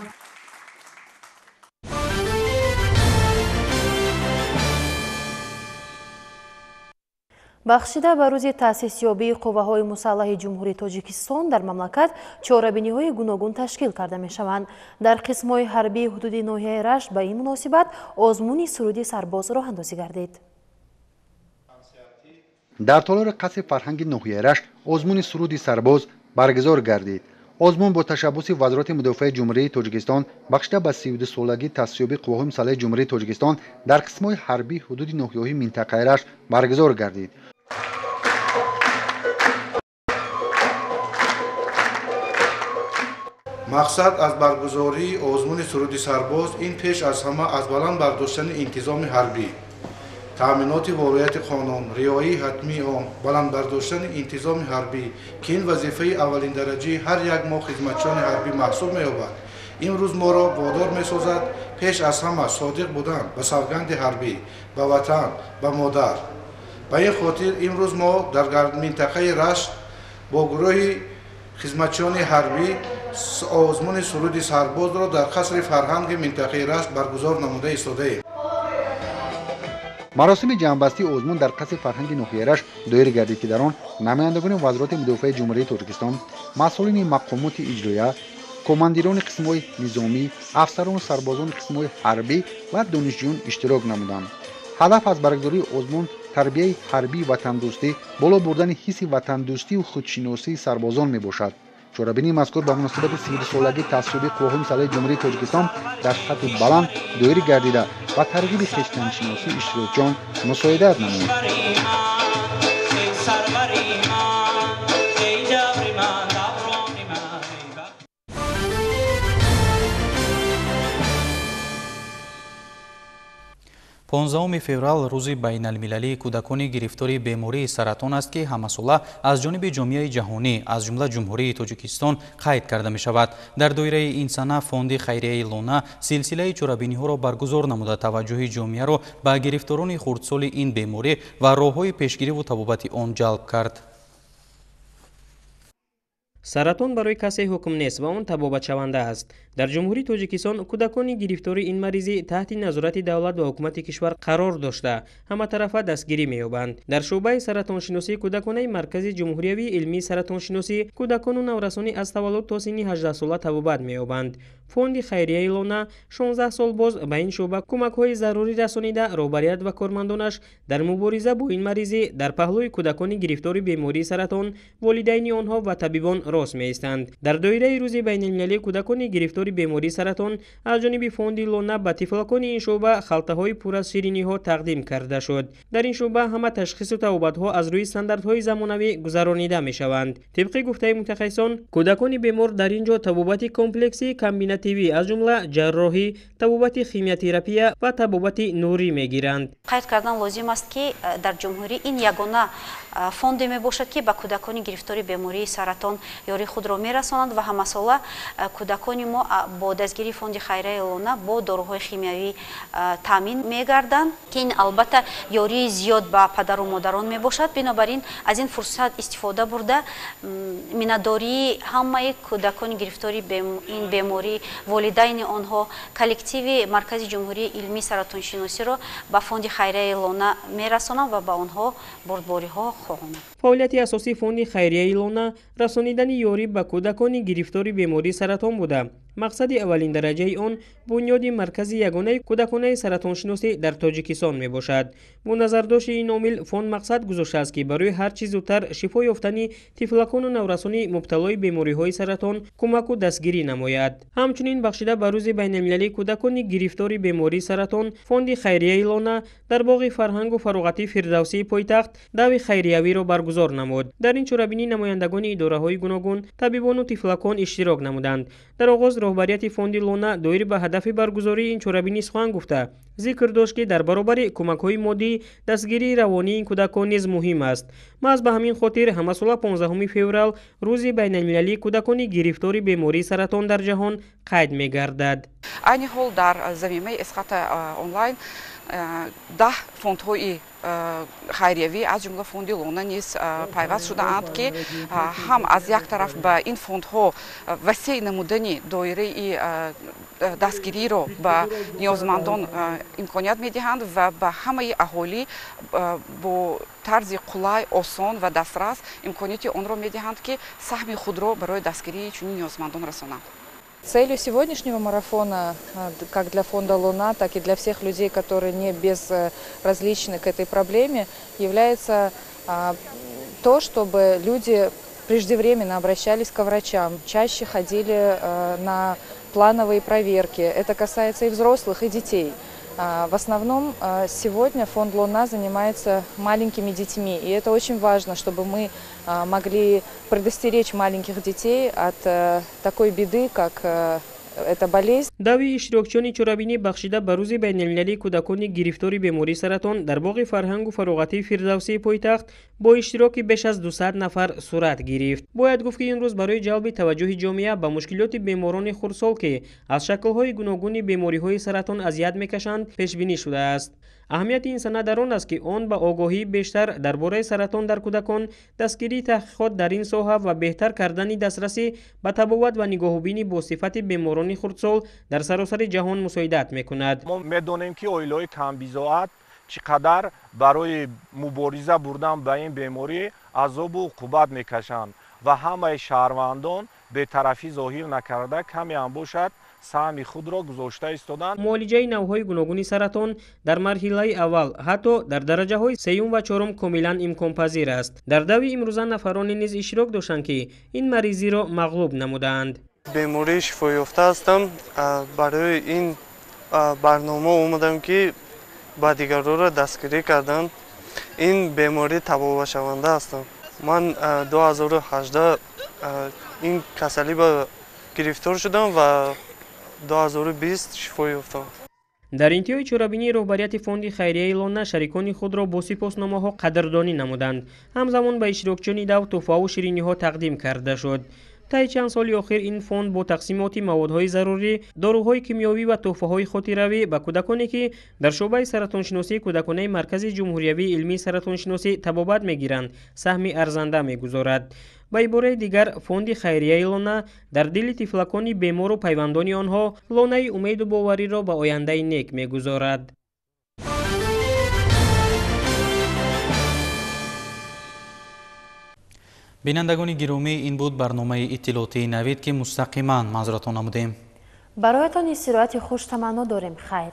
Бахшида ба рӯзи таъсисёбии қувваҳои мусаллаҳи Ҷумҳурии Тоҷикистон дар мамлакат чорабиниҳои гуногун ташкил карда мешаванд. Дар қисмҳои ҳарбии ҳудуди ноҳияи Рашт ба ин муносибат озмуни суруди сарбоз роҳандозӣ гардид. Дар толори қасри фарҳанги ноҳияи Рашт озмуни суруди сарбоз баргузор гардид. Озмун бо ташаббуси Вазорати мудофиаи Ҷумҳурии Тоҷикистон бахшида ба 32-солагии таъсисёбии қувваҳои мусаллаҳи Ҷумҳурии Тоҷикистон дар қисмҳои ҳарбии ҳудуди ноҳияҳои минтақаи Рашт баргузор гардид. Мақсад аз баргузории озмуни суруди сарбоз ин пеш аз ҳама аз баланд бардоштани интизоми ҳарбӣ, таъминоти волояти қонун, риояи ҳатмии он, баланд бардоштани интизоми ҳарбӣ, ки ин вазифаи аввалиндараҷаи ҳар як мо хизматчиёни ҳарбӣ маҳсуб меёбад, имрӯз моро водор месозад пеш аз ҳама содиқ будан ба савганди ҳарбӣ, ба ватан, ба модар. Ба ин хотир имрӯз мо дар минтақаи Рашт бо гурӯҳи хизматчиёни ҳарбӣ озмуни суруди сарбозро дар қасри фарҳанги минтақаи Рашт баргузор намуда истодаем. Маросими ҷамъбастии озмун дар қасри фарҳанги ноҳияи Рашт доир гардид, ки дар он намояндагони Вазорати мудофиаи Ҷумҳурии Тоҷикистон, масъулини мақомоти иҷроия, командирони қисмҳои низомӣ, афсарону сарбозони қисмҳои ҳарбӣ ва донишҷӯён иштирок намуданд. Ҳадаф аз баргузории озмун тарбияи ҳарбии ватандӯстӣ, боло бурдани ҳисси ватандӯстию худшиносии сарбозон мебошад. Чорабинии мазкур ба муносибати 32-солагии таъсисёбии қувваҳои мусаллаҳи Ҷумҳурии Тоҷикистон дар сатҳи баланд доир гардида ва тарғиби хештаншиносии иштирокчиён мусоидат намуд. Понздаҳуми феврал рӯзи байналмилалии кӯдакони гирифтори бемории саратон аст, ки ҳамасола аз ҷониби ҷомеаи ҷаҳонӣ, аз ҷумла Ҷумҳурии Тоҷикистон қайд карда мешавад. Дар доираи ин сана фонди хайрияи Лона силсилаи чорабиниҳоро баргузор намуда, таваҷҷӯҳи ҷомеаро ба гирифторони хурдсоли ин беморӣ ва роҳҳои пешгириву табобати он ҷалб кард. Саратон барои касе ҳукм нест ва он табобатшаванда аст. Дар Ҷумҳурии Тоҷикистон кӯдакони гирифтори ин маризӣ таҳти назорати давлат ва ҳукумати кишвар қарор дошта, ҳаматарафа дастгирӣ меёбанд. Дар шӯъбаи саратоншиносии кӯдаконаи Маркази ҷумҳуриявии илмии саратоншиносӣ кӯдакону наврасони аз таваллуд то синни 18 сола табобат меёбанд. Фонди хайрияи Лона 16 сол боз ба ин шӯъба кӯмакҳои зарурӣ расонида, роҳбарият ва кормандонаш дар мубориза бо ин маризӣ дар паҳлӯи кӯдакони гирифтори бемории саратон, волидайни онҳо ва табибон рост меистанд. Дар доираи рӯзи байналмилалии кӯдакони гирифтори бемории саратон аз ҷониби фонди Лона ба тифлакони ин шӯъба халтаҳои пур аз шириниҳо тақдим карда шуд. Дар ин шӯъба ҳама ташхису табобатҳо аз рӯи стандартҳои замонавӣ гузаронида мешаванд. Тибқи гуфтаи мутахассисон, кӯдакони бемор дар ин ҷо табобати комплексии комбинативӣ алтернативӣ, аз ҷумла ҷарроҳӣ, табобати химиотерапия ва табобати нурӣ мегиранд. Қайд кардан лозим аст, ки дар ҷумҳурӣ ин ягона фонде мебошад, ки ба кӯдакони гирифтори бемории саратон ёрии худро мерасонанд ва ҳамасола кӯдакони мо бо дастгирии фонди хайрияи Лона бо доруҳои химиявӣ таъмин мегарданд, ки ин албатта ёрии зиёд ба падару модарон мебошад. Бинобар ин аз ин фурсат истифода бурда миннатдории ҳамаи кӯдакони гирифтори ин беморӣ, волидайни онҳо, коллективи Маркази ҷумҳурии илмии саратоншиносиро ба фонди хайрияи Лона мерасонам ва ба онҳо бурдбориҳо хоҳонам. Фаъолияти асосии фонди хайрияи Лона расонидани ёрӣ ба кӯдакони гирифтори бемории саратон буда. Мақсади аввалин дараҷаи он бунёди маркази ягонаи кӯдаконаи саратоншиносӣ дар Тоҷикистон мебошад. Бо назардошти ин омил фонд мақсад гузоштааст, ки барои ҳар чӣ зудтар шифо ёфтани тифлакону наврасони мубталои бемориҳои саратон кӯмаку дастгирӣ намояд. Ҳамчунин бахшида ба рӯзи байналмилалии кӯдакони гирифтори бемории саратон, фонди хайрияи Лона дар боғи фарҳангу фароғатии Фирдавсии пойтахт дави хайриявиро баргузор намуд. Дар ин чорабинӣ намояндагони идораҳои гуногун, табибону тифлакон иштирок намуданд. Дар оғоз роҳбарияти фонди Лона доир ба ҳадафи баргузории ин чорабинӣ сухан гуфта, зикр дошт, ки дар баробари кӯмакҳои моддӣ дастгирии равонии ин кӯдакон низ муҳим аст. Маҳз ба ҳамин хотир ҳамасола 15 феврал рӯзи байналмилалии кӯдакони гирифтори бемории саратон дар ҷаҳон қайд мегардад. Айни ҳол дар замимаи Эсхата онлайн 10 фондҳои хайриявӣ, аз ҷумла фонди Лона низ пайваст шудаанд, ки ҳам аз як тараф ба ин фондҳо васеъ намудани доираи дастгириро ба ниёзмандон имконият медиҳанд ва ба ҳамаи аҳолӣ бо тарзи қулай, осон ва дастрас имконияти онро медиҳанд, ки саҳми худро барои дастгирии чунин ниёзмандон расонанд. Целью сегодняшнего марафона, как для фонда «Луна», так и для всех людей, которые не безразличны к этой проблеме, является то, чтобы люди преждевременно обращались к врачам, чаще ходили на плановые проверки. Это касается и взрослых, и детей. В основном сегодня фонд «Луна» занимается маленькими детьми, и это очень важно, чтобы мы могли предостеречь маленьких детей от такой беды, как эта болезнь. Дави иштирокчиёни чорабинӣ бахшида ба рӯзи байналмилалии кӯдакони гирифтори бемории саратон дар боғи фарҳангу фароғатии Фирдавсии пойтахт бо иштироки беш аз 200 нафар сурат гирифт. Бояд гуфт, ки ин рӯз барои ҷалби таваҷҷӯҳи ҷомеа ба мушкилоти беморони хурдсол, ки аз шаклҳои гуногуни бемориҳои саратон азият мекашанд, пешбинӣ шудааст. Аҳамияти ин сана дар он аст, ки он ба огоҳии бештар дар бораи саратон дар кӯдакон, дастгирии таҳқиқот дар ин соҳа ва беҳтар кардани дастрасӣ ба табобат ва нигоҳубини бо сифати беморони хурдсол дар саросари ҷаҳон мусоидат мекунад. Мо медонем, ки оилаҳои камбизоат чӣ қадар барои мубориза бурдан ба ин беморӣ азобу уқубат мекашанд ва ҳамаи шаҳрвандон бетарафӣ зоҳир накарда каме ҳам бошад саҳми худро гузошта истоданд. Муолиҷаи навъҳои гуногуни саратон дар марҳилаи аввал, ҳатто дар дараҷаҳои сеюм ва чорум комилан имконпазир аст. Дар дави имрӯза нафароне низ иштирок доштанд, ки ин маризиро мағлуб намудаанд. Бемории шифоёфта ҳастам. Барои ин барнома омадам, ки ба дигарҳоро дастгирӣ кардан. Ин беморӣ табобатшаванда ҳастам. Ман 2018 ин касалӣ ба гирифтор шудам ва 2020 шифо ёфтам. Дар интиҳои чорабинии роҳбарияти фонди хайрияи Лона шарикони худро бо сипосномаҳо қадрдонӣ намуданд. Ҳамзамон ба иштирокчиёни дав тӯҳфаву шириниҳо тақдим карда шуд. Таи чанд соли охир ин фонд бо тақсимоти маводҳои зарурӣ, доруҳои кимиёвӣ ва тӯҳфаҳои хотиравӣ ба кӯдаконе, ки дар шӯъбаи саратоншиносии кӯдаконаи Маркази ҷумҳуриявии илмии саратоншиносӣ табобат мегиранд, саҳми арзанда мегузорад. Ба ибораи дигар, фонди хайрияи Лона дар дили тифлакони бемору пайвандони онҳо лонаи умеду бовариро ба ояндаи нек мегузорад. Бинандагони гиромӣ, ин буд барномаи иттилоотии Навид, ки мустақиман манзуратон намудем. Бароятон истироҳати хуш таманно дорем. Хайр.